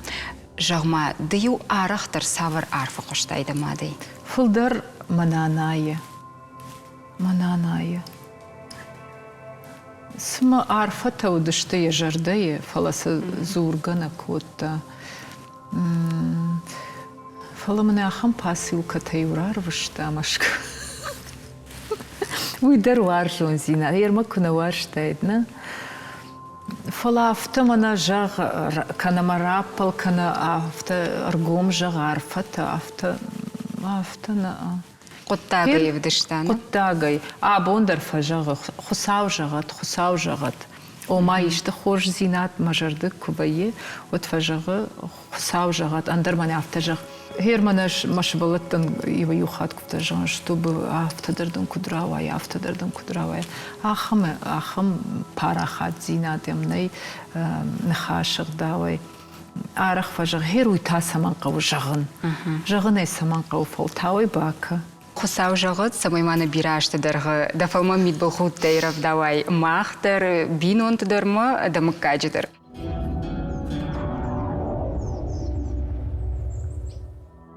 B: Зӕгъ-ма, ды-иу арӕхдӕр цавӕр арфӕ хъуыстай дӕ мадӕй?
D: Фылдӕр мӕ нанайы. Мӕ нанайы. Цыма арфӕтӕ уыдысты йӕ зӕрдӕйы, фӕлӕ сӕ дзургӕ нӕ кодта. Фӕлӕ мын ахӕм посылкӕтӕ-иу рарвыста Мӕскуы. Уый дӕр уарзондзинад. Ермак куы нӕ уарзтаид, нӕ? Фӕлӕ афтӕ мӕнӕ зӕгъ, кӕнӕ мӕ раппӕл, кӕнӕ афтӕ ӕргом зӕгъ арфӕтӕ, афтӕ, афтӕ нӕ.
B: Хъуыддагӕй ӕвдыста, нӕ?
D: Хъуыддагӕй. Абон дӕр фӕзӕгъы, Хуыцау зӕгъӕд, Хуыцау зӕгъӕд. Ома исты хорздзинад мӕ зӕрды куы вӕййы, уӕд фӕзӕгъы, Хуыцау зӕгъӕд, ӕндӕр мӕнӕ афтӕ зӕгъ. Гъер мӕнӕ мӕ сывӕллӕттӕн иуӕй-иу хатт куыд зӕгъын, чтобы афтӕ дӕр дын куыд рауайа, афтӕ дӕр дын куыд рауайа. Ахӕм, ахӕм парахатдзинад ӕм нӕй ныхасы ӕгъдауӕй. Арӕх фӕзӕгъы, гъер уый та цӕмӕн хъӕуы зӕгъын? Зӕгъын ӕй цӕмӕн хъӕуы, фӕлтау ӕй бакӕ.
B: Хуыцау зӕгъӕд, цӕмӕй ма нӕ бирӕ азты дӕргъы дӕ фӕлмӕн мидбылхудтӕй рӕвдауай мах дӕр, бинонты дӕр ма дӕ мыггаджы дӕр.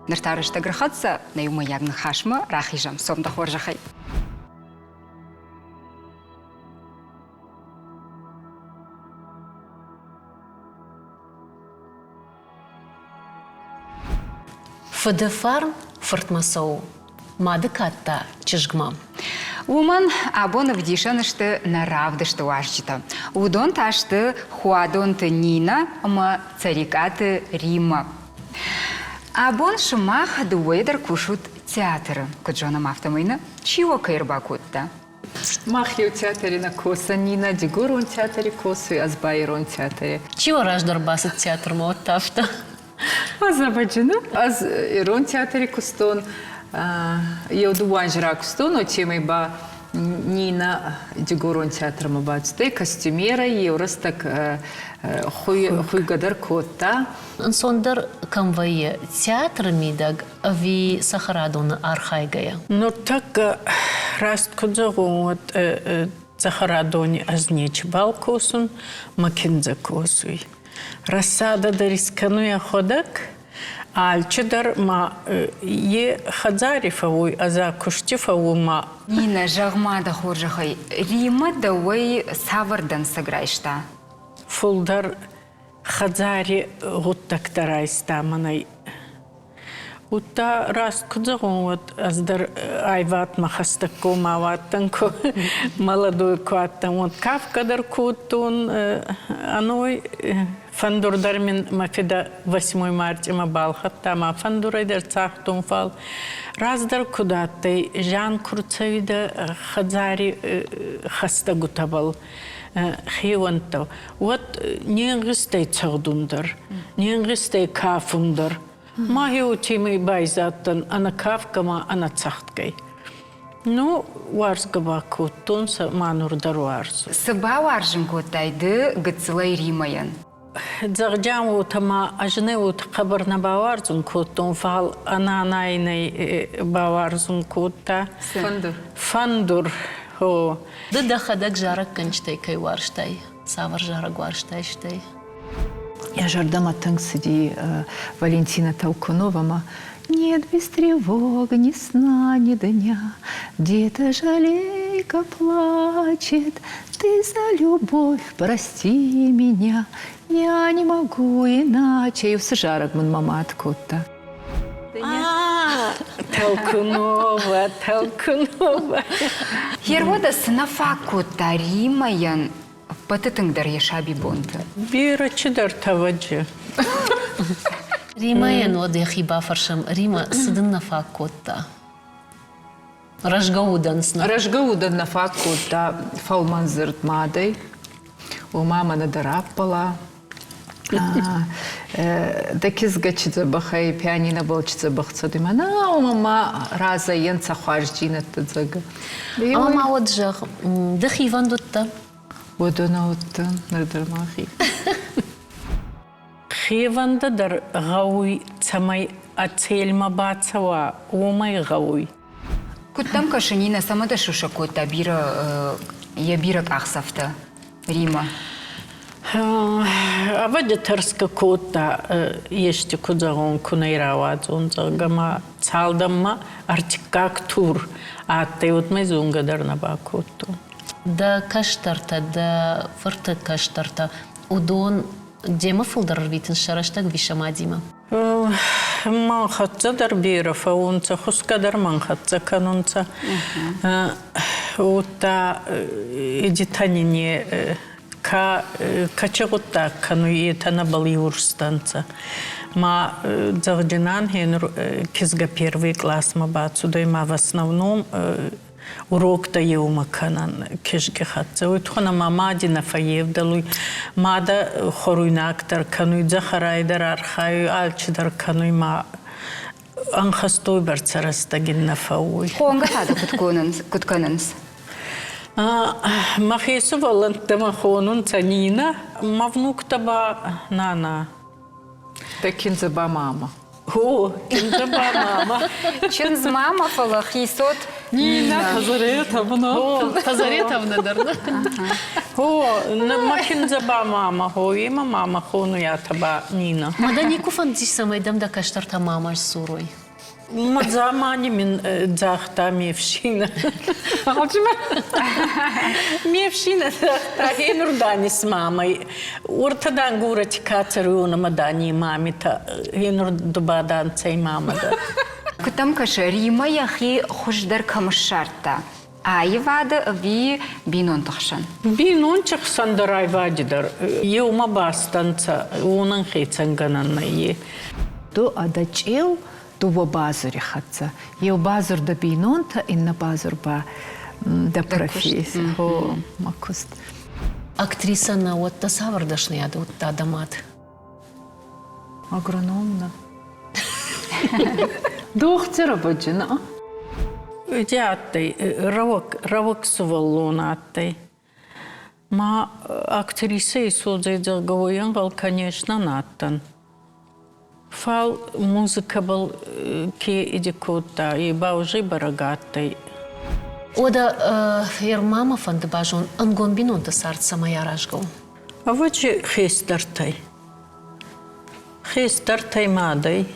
B: Ныр та рӕстӕг рхӕццӕ, нӕ иумӕйаг ныхасмӕ рахизӕм. Цом дӕ хорзӕхӕй.
A: Фыды фарн фыртмӕ цӕуы, мады кад та чызгмӕ.
B: Уымӕн абон ӕвдисӕн сты нӕ равдысты уазджытӕ. Уыдон та сты Хуадонты Нинӕ ӕмӕ Цӕрикъаты Риммӕ. Абон сымах дыууӕйӕ дӕр кусут театры. Куыд зонӕм, афтӕмӕй нӕ чи уӕ кӕй ӕрбакодта?
D: Мах еу театри нӕ косӕн, Нинӕ Дигорон театри косуй, ӕз ба Ирон театри.
A: Чи уӕ раздӕр бацыд театрмӕ, уӕд та афтӕ?
D: Ӕз ӕвӕджыны. Ӕз Ирон театри кустон, еу дууӕ анзи ракустон, уотемӕй ба Нинӕ Дигорон театрмӕ бацудӕй костюмерӕй, еу рӕстӕг хуйгӕ дӕр кодта.
A: Ӕнцондӕр кӕм вӕййы, театры мидӕг ӕви цӕхӕрадоны архайгӕйӕ?
C: Нуртӕккӕ раст куд зӕгъон, уӕд цӕхӕрадони ӕз нечибал косун, мӕ киндзӕ косуй. Рассадӕ дӕр искӕнуй ӕхуӕдӕг, алчидӕр ма е хӕдзари фӕууй, ӕз ӕ кусти фӕуун ма.
B: Нинӕ, зӕгъ-ма дӕ хорзӕхӕй, Риммӕ дӕуӕй цавӕр дӕнцӕг райста?
C: Фулдӕр хӕдзари гъуддӕгтӕ райста мӕнӕй. Удта раст куд зӕгъон, уӕд ӕз дӕр айватмӕ хӕстӕггомау адтӕн, ку молодой ку адтӕн, уӕд кафгӕ дӕр кодтон, ӕной фӕндур дӕр мин мӕ фидӕ 8 мартъимӕ балхӕдта, ма фӕндурӕй дӕр цагътон, фал раздӕр куд адтӕй, зиан ку рцӕуидӕ хӕдзари хӕстӕгутӕбӕл, хеуӕнттӕ, уӕд не нгъизтӕй цӕгъдун дӕр, не нгъизтӕй кафун дӕр. Ма еутемӕй байзадтӕн ӕнӕ кафгӕ ма ӕнӕ цӕгъдгӕй. Ну, уарзгӕ ба кодтонцӕ, ма нур дӕр уарзун.
B: Цы бауарзын кодтай ды гыццылӕй Римӕйӕн?
C: Зӕгъгӕ, уотӕ ма ӕз нӕ уотӕ хъӕбӕр нӕ бауарзун кодтон, фал ӕнӕнай нӕ бауарзун кодта.
D: Фӕндур.
C: Фӕндур, гъо.
A: Ды дӕхӕдӕг зарӕггӕнджытӕй кӕй уарзтай? Цавӕр зарӕг уарзтай стӕй?
D: Йӕ зӕрдӕмӕ тынг цыди Валентина Толкуновамӕ. Нет, без тревог, ни сна, ни дня, Где-то жалейка плачет, Ты за любовь прости меня, Я не могу иначе. Уыцы зарӕг мын мӕ мад кодта.
C: Толкунова, Толкунова.
B: Гервода цы нӕ фаг кодта Римӕйӕн ӕппӕты тынгдӕр йӕ сабибонты?
C: Бирӕ чидӕртӕ вӕджы.
A: Римӕйӕн уӕд йӕхи бафӕрсӕм, Рима, цы дын нӕ фаг кодта? Рӕзгӕ удӕн
D: Рӕзгӕ удӕн нӕ фаг кодта фӕлмӕн дзырд мадӕй. Ома мӕнӕ дӕ раппӕла. Дӕ кизгӕ чи дзӕбӕх ӕй, пианинобӕл чи дзӕбӕх цӕуй, мӕнӕ ома ма разӕйӕн цӕ хуарзджийнӕдтӕ дзӕгӕ.
A: Ӕма ма уӕд зӕгъ, ды хивӕнд уыдтӕ?
D: Уӕдӕ нӕ уыдтӕн, ныр дӕр мӕхи.
C: Хевӕндӕ дӕр гъӕуй, цӕмӕй ӕ целмӕ бацӕуа, уомӕй гъӕуй.
B: Куыд дӕм кӕсы, Нинӕ, цӕмӕ дӕ сусӕг кодта бирӕ йӕ бирӕ къахдзӕфтӕ Рима?
C: Ӕвӕджы тӕрсгӕ кодта, ести ку зӕгъон, ку нӕ рауадзон, зӕгъгӕ ма цалдӕнмӕ ӕртиккаг тур адтӕй, уӕдмӕ зонгӕ дӕр нӕ бакодтон.
A: Дӕ кӕстӕртӕ, дӕ фырты кӕстӕртӕ, уыдон демӕ фылдӕр ӕрвитынц сӕ рӕстӕг Висамадимӕ?
C: Мӕн хӕццӕ дӕр берӕ фӕуунцӕ, хусгӕ дӕр мӕн хӕццӕ кӕнунцӕ. Удта эдитӕни ка кӕчи гъуддаг кӕнуй, етӕ нӕбал иурстӕнцӕ. Ма зӕгъдзинан, хенур кизгӕ первый классмӕ бацудӕй, ма в основном уроктӕ еумӕ кӕнӕн кизги хӕццӕ. Уой туххӕн ӕма мади нӕ фӕййевдӕлуй, мадӕ хуӕруйнаг дӕр кӕнуй, дзӕхӕрай дӕр архайуй, алчидӕр кӕнуй ма ӕнхӕстой бӕрцӕ рӕстӕг ин нӕ фӕууй.
B: Хонгӕ та дӕ куд кӕнынц? Куд кӕнынц?
C: Мӕхе сувӕллӕнттӕмӕ хонунцӕ Нинӕ, мӕ внуктӕ ба Нана.
D: Дӕ киндзӕ ба мама.
C: О, киндзӕ ба мама.
B: Чындз мама, фӕлӕ хицот
D: Нина Тазаретовна.
A: О, Тазаретовна дӕр.
C: О, мӕ киндзӕ ба мама, хо, има мама хонуята ба Нина.
A: Мадӕ никуы фӕндис, цӕмӕй дӕм дӕ кӕстӕртӕ мама сдзурой?
C: Мӕ замани мин загъта ме фсинӕ. Ме фсинӕ загъта, хенур данис мамай. Урта дан гурати ка цӕруй, ма дани мамита. Хенур дуба дан цӕй мама да.
B: Куыд дӕм кӕсы, Римӕ йӕхи хуыздӕр кӕм ссардта? Аивады ӕви бинонты хсӕн?
C: Бинонты хсӕн дӕр аивади дӕр еумӕ бастӕнцӕ, уонӕн хецӕнгӕнӕн нӕййе.
D: Ду ӕдӕ чъеу дууӕ базури хӕццӕ. Еу базур дӕ бийнонтӕ, иннӕ базур ба дӕ професси, мӕ куст.
A: Актрисӕ нӕ уӕдта цавӕр дӕсныйады уыдта дӕ мад?
D: Агроном нӕ. Дохтир ӕвӕджи нӕ.
C: Ити адтӕй, рӕуӕг, рӕуӕг сувӕллон адтӕй. Ма актрисӕ исуодзӕй, зӕгъгӕ, уойӕнгъӕл, конечно, нӕ адтӕн. Фал музыкӕбӕл ке иди кодта, е ба уже бӕрӕг адтӕй.
A: Уӕдӕ ма мӕ фӕнды базон, ӕнгом бинонты цард цӕмӕй аразгӕ у?
C: Ӕвӕджи хестӕртӕй. Хестӕртӕй мадӕй.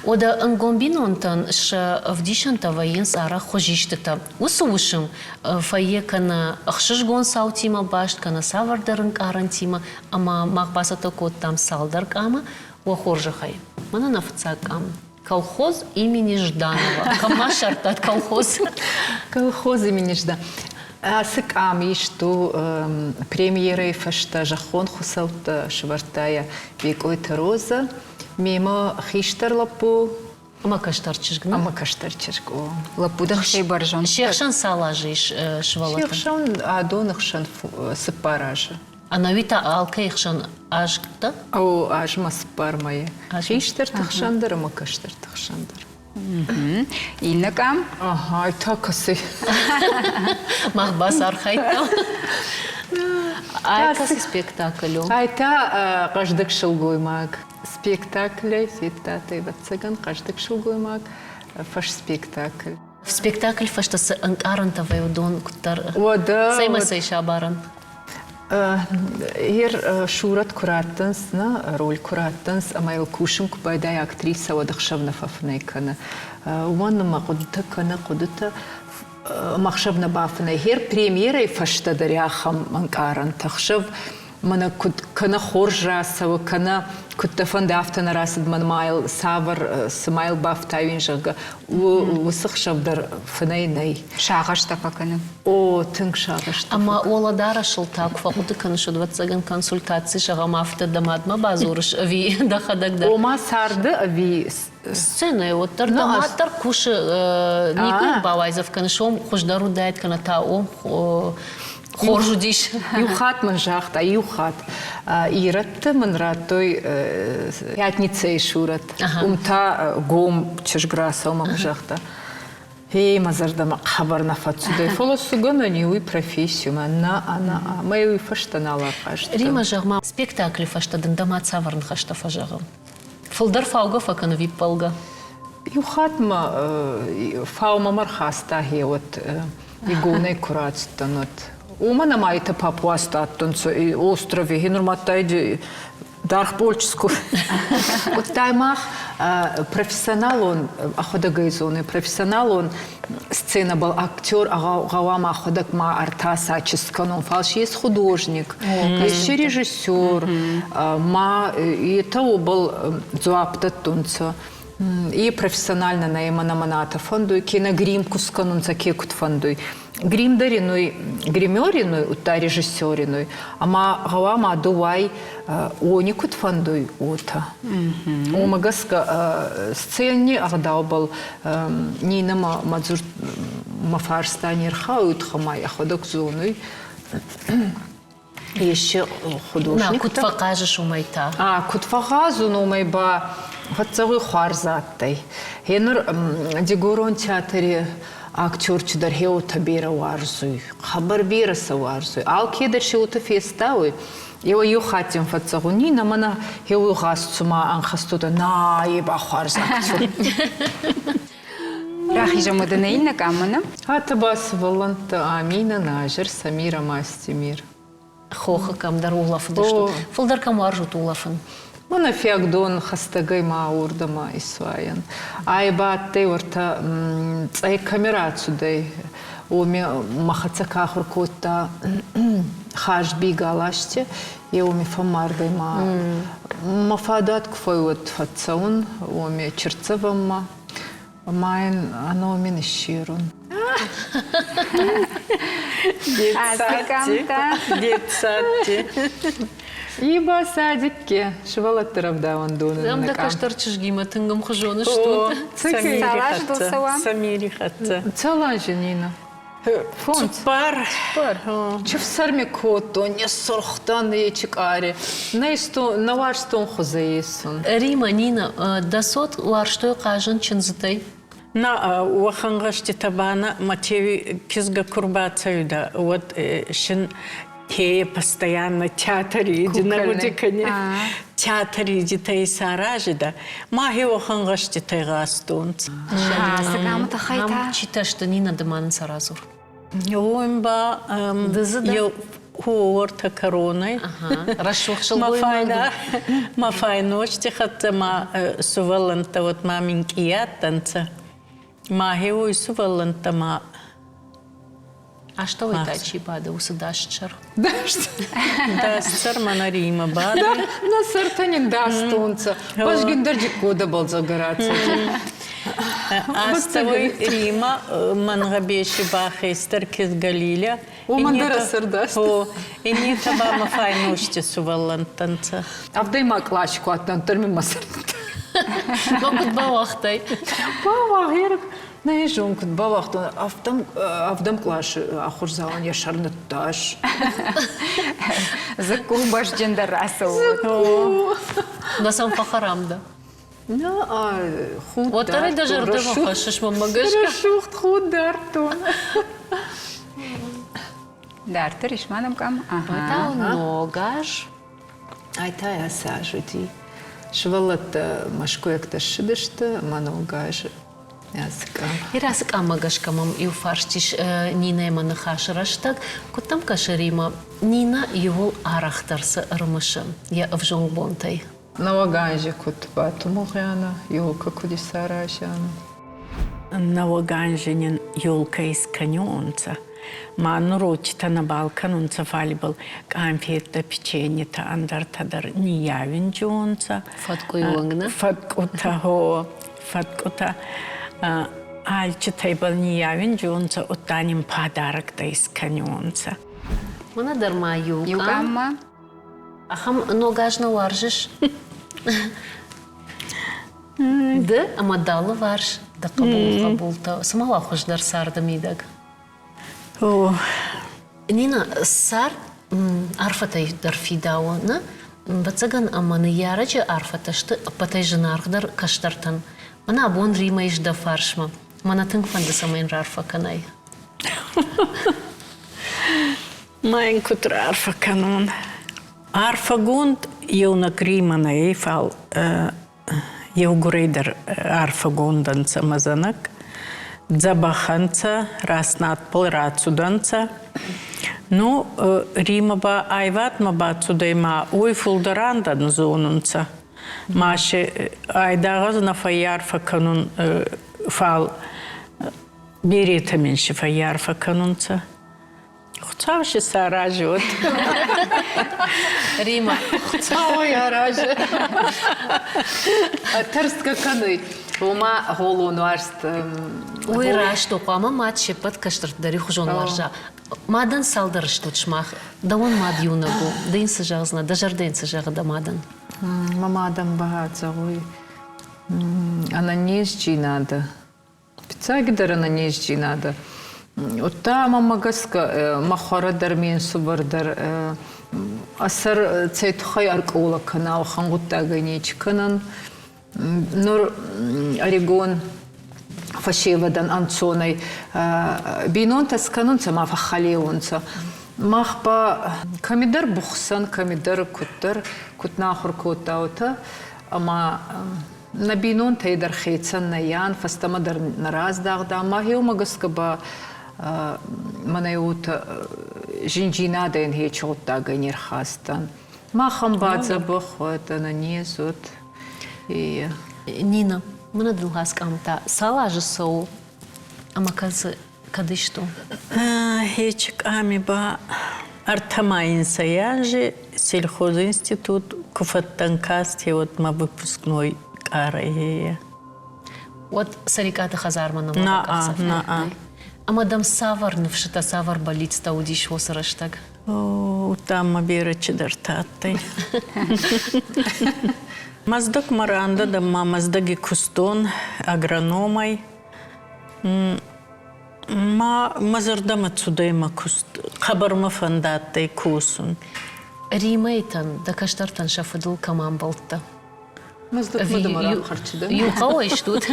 A: Уӕдӕ ӕнгом бинонтӕн сӕ ӕвдисӕнтӕ вӕййынц арӕх хуызистытӕ. Уыцы уысм фӕййы кӕнӕ ӕхсызгон цаутимӕ баст, кӕнӕ цавӕрдӕр ӕнкъарӕнтимӕ, ӕмӕ мах бацӕттӕ кодтам цалдӕр къамы. Уӕ хорзӕхӕй, мӕнӕ нӕ фыццаг къам. Колхоз имени Жданова. Кӕм ма ссардтат колхоз?
D: Колхоз имени Жданова. Ацы къам ист у премьерӕйы фӕстӕ зӕххон хуыцӕуттӕ сӕвӕрдта йӕ Бекъойты Розӕ. Мемӕ хистӕр лӕппу
A: Ӕмӕ кӕстӕр чызг, нӕ?
D: Ӕмӕ кӕстӕр чызг, о.
B: Лӕппу дӕр хсӕй бӕрзонд.
A: Се хсӕн цал азы ис сывӕллӕттӕн?
D: Се хсӕн адоны хсӕн 4 азы.
A: Ӕнӕуи та алкӕй хсӕн азтӕ?
D: О, азмӕ 4 мӕйы. Хистӕрты хсӕн дӕр ӕмӕ кӕстӕрты хсӕн дӕр.
B: Иннӕ къам?
D: Ага, та кӕсы.
A: Мах бацархайдтам. Ай кӕцы спектакль у?
D: Ай та хъӕздыг сылгоймаг. Спектаклӕй федтат, ӕвӕццӕгӕн, хъӕздыг сылгоймаг фӕсспектакль.
A: Спектакль фӕстӕ цы ӕнкъарӕнтӕ вӕййы, уыдон куыддӕр
D: Уӕдӕ
A: цӕймӕ цӕй сабарӕн?
D: Ер сурӕт куы раттынц, нӕ роль куы раттынц, ӕмӕ йыл кусын куы байдайы актрисӕ, уӕд ӕхсӕв нӕ фӕфынӕй кӕны. Уымӕн ӕмӕ хъуыдытӕ кӕны, хъуыдытӕ ӕмӕ ӕхсӕв нӕ бафынӕй. Хер премьерӕйы фӕстӕ дӕр ахӕм ӕнкъарӕнтӕ ӕхсӕв. Мӕнӕ куыд кӕнӕ хорз рацӕуы, кӕнӕ куыд дӕ фӕнды, афтӕ нӕ рацыд мӕнмӕ йыл цавӕр, цы ма йыл бафтауин, зӕгъгӕ, уыцы хсӕв дӕр фынӕй нӕй.
B: Сагъӕстӕ фӕкӕны.
D: О, тынг сагъӕстӕ.
A: Ӕмӕ уӕлӕдарӕсыл та куы фӕхъуыды кӕныс, ӕвӕццӕгӕн, консультаци, зӕгъӕм, афтӕ дӕ мадмӕ бадзурыс ӕви дӕхӕдӕг дӕр?
D: Ома царды ӕви
A: сценӕйы уӕддӕр дӕ мад дӕр кусы, никуы йын бауайдзӕф кӕныс, ом хуыздӕр уыдаид, кӕнӕ та ом хорз уыдис.
D: Иу хатт мын загъта, иу хатт ирӕтты мын радтой пятницӕйы сурӕт. Уым та гом чызг рацӕуы мӕм загъта. Ей, мӕ зӕрдӕмӕ хъӕбӕр нӕ фӕцудӕй, фӕлӕ цы гӕнӕн и, уый профессиумӕ на-а, мӕ уый фӕстӕ нал ахъазтӕн.
A: Рима, зӕгъ-ма, спектаклы фӕстӕ дын дӕ мад цавӕр ныхӕстӕ фӕзӕгъы? Фылдӕр фаугӕ фӕкӕны ӕви ппӕлгӕ?
D: Иу хатт ма фау мӕм ӕрхаста гъеуӕд игонӕй ку рацудтӕн, уӕд. Уомӕн ӕма етӕ папуастӕ адтӕнцӕ острови, гъенур ма адтайдӕ даргъ полчиску. Удта мах профессионалон ӕхуӕдӕг ӕй зоны, профессионалон сценӕбӕл актер гъӕуама ӕхуӕдӕг ма ӕртаса чист кӕнун, фал си ес художник, ес режиссер, ма етӕ уобӕл дзуапп дӕттунцӕ. И профессионально нӕ мӕнӕ мӕнӕ фӕндуй, кенӕ грим ку скӕнунцӕ, ке куд фӕндуй. Грим дӕр инуй, гример инуй, удта режиссер инуй. Ӕма гъӕуама ду уай уони куд фӕндуй, уотӕ. Уомӕ гӕсгӕ сцени ӕгъдаубӕл Нинӕ мӕ дзурд мӕ фарста не рхауй, ма йӕхуӕдӕг зонуй. Ещё художник.
A: Куд фӕхъазыс уымӕй та?
D: А, куд фӕгъазун, уымӕй ба фӕццӕуй хуарз адтӕй. Гъенур Дигорон театри актерчи дӕр хеуотӕ берӕ уарзуй, хъӕбӕр берӕ сӕ уарзуй. Алкедӕр си уотӕ фестауй. Еуӕй-еу хатт ин фӕццӕгъун, Нинӕ, мӕнӕ хеуи гъазт цума ӕнхӕст на, е ба хуарз актер.
B: Рахизӕм уӕдӕ нӕ иннӕ къаммӕ.
D: Атӕ ба сувӕллӕнттӕ Аминӕ, Назир, Самир ӕма Астемир.
A: Хохы кӕмдӕр улӕфыдысты. Фылдӕр кӕм уарзут улӕфын?
D: Мӕнӕ фиагдон хӕстӕгӕй ма уордӕмӕ исуайӕн. Ай ба адтӕй уӕртӕ цъӕй кӕми рацудӕй, уоми мӕ хӕццӕ ка ахур кодта Хазби Галасти, е уоми фӕммардӕй ма мӕ фадат ку фӕууӕд фӕццӕун уоми Черцевӕммӕ. Ма ин ӕ ном ин иссерун.
C: Детсадти.
D: Иба садикке сывӕллӕтты рӕвдауӕндоны
A: Ам дӕ кӕстӕр чызгимӕ тынг ӕмхуызон стут.
C: Самири хӕццӕ.
D: Цаланжы Нина? Фонд.
C: Цуппар.
D: Чыфсӕрми кодтон, не сорхтан ечикъари. Нӕ уарзтон хуызӕй есун.
A: Рима, Нина, дӕ цот уарзтой хъазын чындзытӕй?
C: На, уӕхӕн гъӕзтитӕ ба нӕ Матеви кизгӕ ку рбацӕуидӕ, уӕд шин те постоянно театри иди кӕни театри идитӕ исаразидӕ. Ма хе уӕхӕн гъӕзтитӕй гъазтонцӕ.
A: Читӕ сты Нина ды ма нын сӕ радзур.
C: Уым ба еу уортӕ кӕронӕй.
A: Рӕсугъд сылгоймаг.
C: Ма файности хӕццӕ ма сувӕллӕнттӕ вот ма минкъий адтӕнцӕ. Ма хеуой сувӕллӕнттӕ ма
A: Астӕуӕй та чи бады, уыцы дастсӕр?
C: Дастсӕр мӕнӕ Рима бады.
D: Нӕ сӕртӕ нин дастонцӕ. Бӕзгиндӕр джиккодӕбӕл дзӕгӕрацӕ.
C: Астӕуӕй Рима мӕн гъӕбеси ба хестӕр кизгӕ Лиля.
D: Уомӕн дӕр ӕ сӕр даст.
C: Иннетӕ ба мӕ файности сувӕллӕнттӕ нцӕ.
D: Авдӕймаг къласи ку адтӕн, дӕр мин мӕ сӕр
A: Ма куд бауагътай?
D: Бауагъ, Нӕ зон, куыд бауагътон, ӕвдӕм къласы ахуырдзауӕн йӕ сӕр ныттас.
B: Дзыкку бӕзджындӕр рацӕуы.
A: Нӕ сӕм фӕхӕрам дӕ.
D: На, худ
A: Уӕддӕр ӕй дӕ зӕрдӕмӕ хӕссыс мӕнмӕ гӕсгӕ.
D: Рӕсугъд худ дардтон.
B: Дарддӕр ис ма нӕм къам?
A: Ага. Ног аз.
D: Ай та ацы аз уыди. Сывӕллӕттӕ мӕскуыйӕгтӕ ссыдысты ӕмӕ ног азы ацы къам.
A: Ацы къаммӕ гӕсгӕ мӕм иу фарст ис Нинӕимӕ ныхасы рӕстӕг. Куыд дӕм кӕсы, Рима, Нинӕ иууыл арӕхдӕр цы ӕрымысы йӕ ӕвзонг бонтӕй?
D: Нӕуӕг анзи куд батумугъиана, елка куд исаразиана?
C: Нӕуӕг анзи нин елка искӕниуонцӕ. Ма нур уотитӕ нӕбал кӕнунцӕ, фал ибӕл къанфеттӕ, печеньетӕ, ӕндӕртӕ дӕр ниййауиндзиуонцӕ.
A: Фӕткъуй уӕнг, нӕ?
C: Фӕткъутӕ, гъо, фӕткъутӕ. Алчитӕ ибӕл ниййауиндзиуонцӕ, удта нин падарӕгтӕ искӕниуонцӕ.
A: Мӕнӕ дӕр ма иу
B: Иу къам ма?
A: Ахӕм ног аз нӕ уарзыс? Ды ӕмӕ дӕ алыварс дӕ хъӕбулы хъӕбултӕ цыма уа хуыздӕр царды мидӕг?
C: О.
A: Нина, цард арфӕтӕй дӕр фидауы, нӕ? Ӕвӕццӕгӕн ӕмӕ ныййарӕджы арфӕтӕ сты ӕппӕтӕй зынаргъдӕр кӕстӕртӕн. Мӕнӕ абон Римӕ ис дӕ фарсмӕ. Мӕнӕ тынг фӕнды, цӕмӕй йын раарфӕ кӕнай.
C: Ма йын куд раарфӕ кӕнон? Арфӕгонд еунӕг Римӕ нӕй, фал еугурӕй дӕр арфӕгонд ӕнцӕ мӕ зӕнӕг. Дзӕбӕх ӕнцӕ, раст надбӕл рацудӕнцӕ. Ну, Римӕ ба айвадмӕ бацудӕй ма уой фулдӕр ӕндӕн зонунцӕ. Ма си айдагъ ӕз нӕ фӕййарфӕ кӕнун, фал беретӕ мин си фӕййарфӕ кӕнунцӕ. Хуыцау си сӕ аразы уӕд.
A: Рима.
D: Хуыцауӕй аразы. Тӕрсгӕ кӕны, ома гъолон уарзт.
A: Уый раст у, хъуамӕ мад се ппӕт кӕстӕрты дӕр ихуызон уарза. Мадӕн цалдӕр стут сымах. Дӕуӕн мад иунӕг у. Ды йын цы зӕгъдзынӕ, дӕ зӕрдӕ йын цы зӕгъы дӕ мадӕн?
D: Мӕ мадӕн зӕгъуй, ӕнӕнездзийнадӕ. Фиццагидӕр ӕнӕнездзийнадӕ. Удта мӕмӕ гӕсгӕ мӕ хуӕрӕ дӕр, ме нсувӕр дӕр ӕ сӕр цӕй туххӕй ӕркъолӕ кӕна, уӕхӕн гъуддагӕй нечи кӕнӕн. Нур ӕригон фӕсевӕдӕн ӕнцонӕй бийнонтӕ скӕнунцӕ ма фӕххӕлеунцӕ. Мах ба кӕмидӕр бухсӕн, кӕмидӕр куддӕр, куд нӕ ахур кодта, уотӕ. Ӕма нӕ бийнонтӕй дӕр хецӕн нӕййан, фӕстӕмӕ дӕр нӕ раздагъда. Мӕхеумӕ гӕсгӕ ба мӕнӕ уотӕ зиндзийнадӕ хечи гъуддагӕй не рхастан. Махӕн ба дзӕбӕх уӕд, ӕнӕнез уӕд.
A: Нина, мӕнӕ дын къамтӕ цал азы цӕуы ӕмӕ кӕд исту?
C: Хечи къами ба ӕртӕ ма инсӕй анзи сельхозинститут ку фӕдтӕн каст, уӕд мӕ выпускной къарӕй.
A: Уӕд Цӕрикъаты хӕдзармӕ нӕма бакъахдзӕф кодтай? Ӕмӕ дӕм цавӕр ныфсытӕ, цавӕр бӕллицтӕ уыдис уыцы рӕстӕг?
C: Удта ма берӕ чидӕртӕ адтӕй. Мӕздӕгмӕ рандӕ дӕн ма Мӕздӕги кустон агрономӕй. Ма мӕ зӕрдӕмӕ цудӕй мӕ куст. Хъӕбӕр мӕ фӕндадтӕй косун.
A: Римӕйтӕн, дӕ кӕстӕртӕн сӕ фыдыл кӕм амбӕлдтӕ?
D: Мӕздӕгмӕ дӕ ма рахӕрчидӕ?
A: Иу хъӕуӕй стут?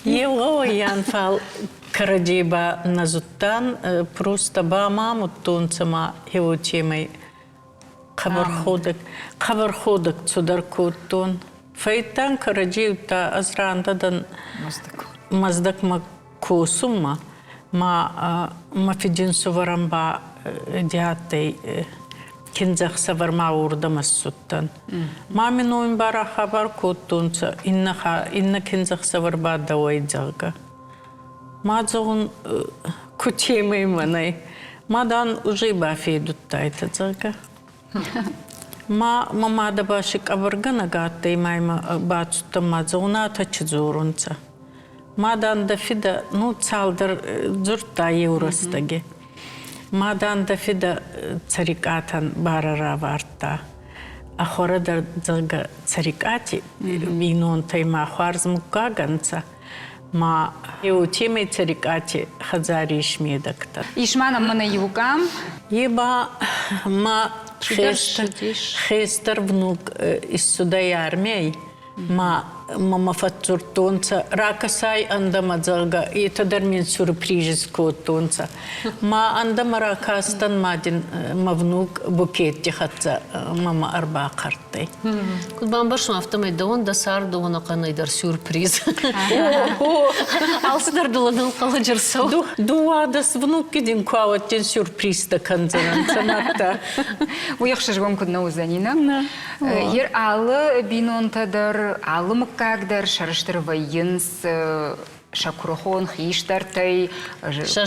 C: Еу гъӕуӕй фал кӕрӕдзей ба нӕ зудтан, просто ба ма амудтонцӕ ма хеуотемӕй хъӕбӕр хъӕбӕр ходӕг цудӕр кодтон. Фӕйдтан кӕрӕдзей удта ӕз рандӕ дӕн Мӕздӕгмӕ косунмӕ, ма мӕ фидинсувӕрӕн ба ди адтӕй киндзӕхсӕвӕрмӕ уордӕмӕ ссудтӕн. Ма мин уин ба рахабар кодтонцӕ, иннӕ иннӕ киндзӕхсӕвӕр ба дӕуӕй, зӕгъгӕ. Ма зӕгъун, кутемӕй мӕнӕй. Ма, дан, уже бафедудтайтӕ, зӕгъгӕ. Ма мӕ мадӕ ба си къӕбӕргӕнӕг адтӕй, ма имӕ бацудтӕн, ма зӕгъун, атӕ чи дзорунцӕ. Ма, дан, дӕ фидӕ, ну, цалдӕр дзурдта еу рӕстӕги. Ма, дан, дӕ фидӕ Цӕрикъатӕн барӕ равардта. Ӕ хуӕрӕ дӕр, зӕгъгӕ, Цӕрикъати бийнонтӕй ма хуарз муггаг ӕнцӕ. Ма еутемӕй Цӕрикъати хӕдзари исмедӕгтӕ.
B: Ис ма нӕм мӕнӕ иу къам.
C: Е ба ма хестӕр внук иссудӕй армияй, ма мӕмӕ фӕдздзурдтонцӕ, ракӕсай ӕндӕмӕ, зӕгъгӕ, етӕ дӕр мин сюрприз кодтонцӕ. Ма ӕндӕмӕ ракастӕн, ма дин мӕ внук букетти хӕццӕ мӕмӕ ӕрбахъӕрттӕй.
A: Куыд бамбӕрстон, афтӕмӕй дӕуӕн дӕ цард ӕнӕхъӕнӕй дӕр сюрприз. Алцыдӕр дыл ӕнӕнхъӕлӕджы рцӕуы.
C: Дыууадӕс внукки дин ку ауӕдтин сюрпризтӕ кӕндзӕнӕнцӕ мадта.
B: Уый ӕхсызгон куыд нӕ уыдзӕни, нӕ? Ер алы бинонтӕ дӕр, алы мыггаг дӕр сӕрыстыр вӕййынц. сӕ куырыхон хистӕртӕй,
A: сӕ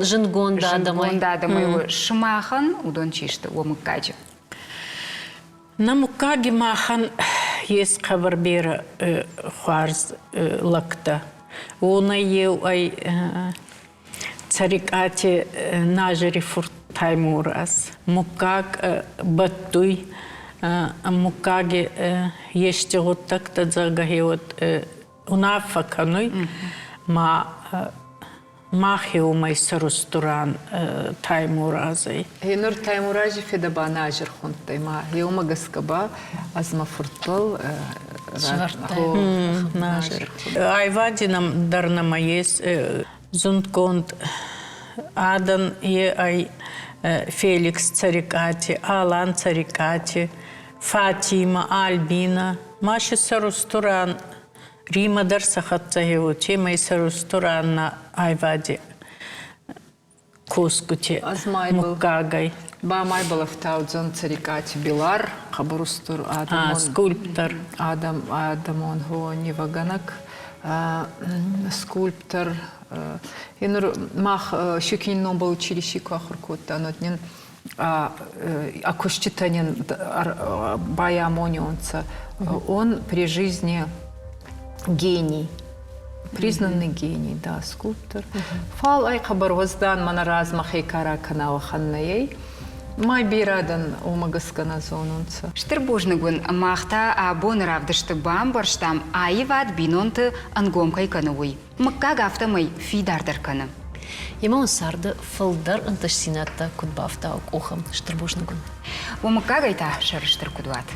A: зындгонд адӕмӕй.
B: Зындгонд адӕмӕй сымахӕн уыдон чи сты уӕ мыггаджы?
C: Нӕ муггаги махӕн ес хъӕбӕр берӕ хуарз лӕгтӕ. Уонӕй еу ӕй Цӕрикъати Назари фурт Таймураз. Муггаг бӕттуй, муггаги ести гъуддӕгтӕ, зӕгъгӕ, гьеуӕд унаффӕ кӕнуй, ма мах еумӕй сӕрустуран Таймуразӕй.
D: Гьенур Таймурази федӕ ба Назир хундтӕй, ма еумӕ гӕсгӕ ба ӕз мӕ фуртбӕл
C: Назир. Айвади дӕр нӕмӕ ес зундгонд адӕн е ӕй Феликс Цӕрикъати, Алан Цӕрикъати, Фатима, Альбина. Ма си сӕрустуран Рима дӕр сӕ хӕццӕ гьеуотемӕй сӕрустур ан айвади косгути муггагӕй.
D: Ба майбӕл ӕфтаудзӕн Цӕрикъати Билар, хъӕбӕр устур адӕмон
C: скульптор.
D: Адӕм, адӕмон нивӕгӕнӕг скульптор. И нур мах Щукини номбӕл училищи ку ахур кодтан, уӕд нин а куститӕ нин байамониунцӕ. Он при жизни гений. Признанный гений, да, скульптор. Фал ӕй хъӕбӕр уӕздан, мӕнӕ размӕ хекара кӕна уӕхӕн нӕй. Май берӕ адӕн уомӕ гӕсгӕ нӕ зонунцӕ.
B: Стыр бузныг уын, мах та абоны равдысты бамбӕрстам, аивад бинонты ӕнгом кӕй кӕны, уый. Мыггаг афтӕмӕй фидардӕр кӕны.
A: Емӕ уын царды фылдӕр ӕнтыстдзинӕдтӕ куыд бафтауы къухы. Стыр бузныг уын.
B: Уӕ мыггагӕй та сӕрыстыр куыд уат.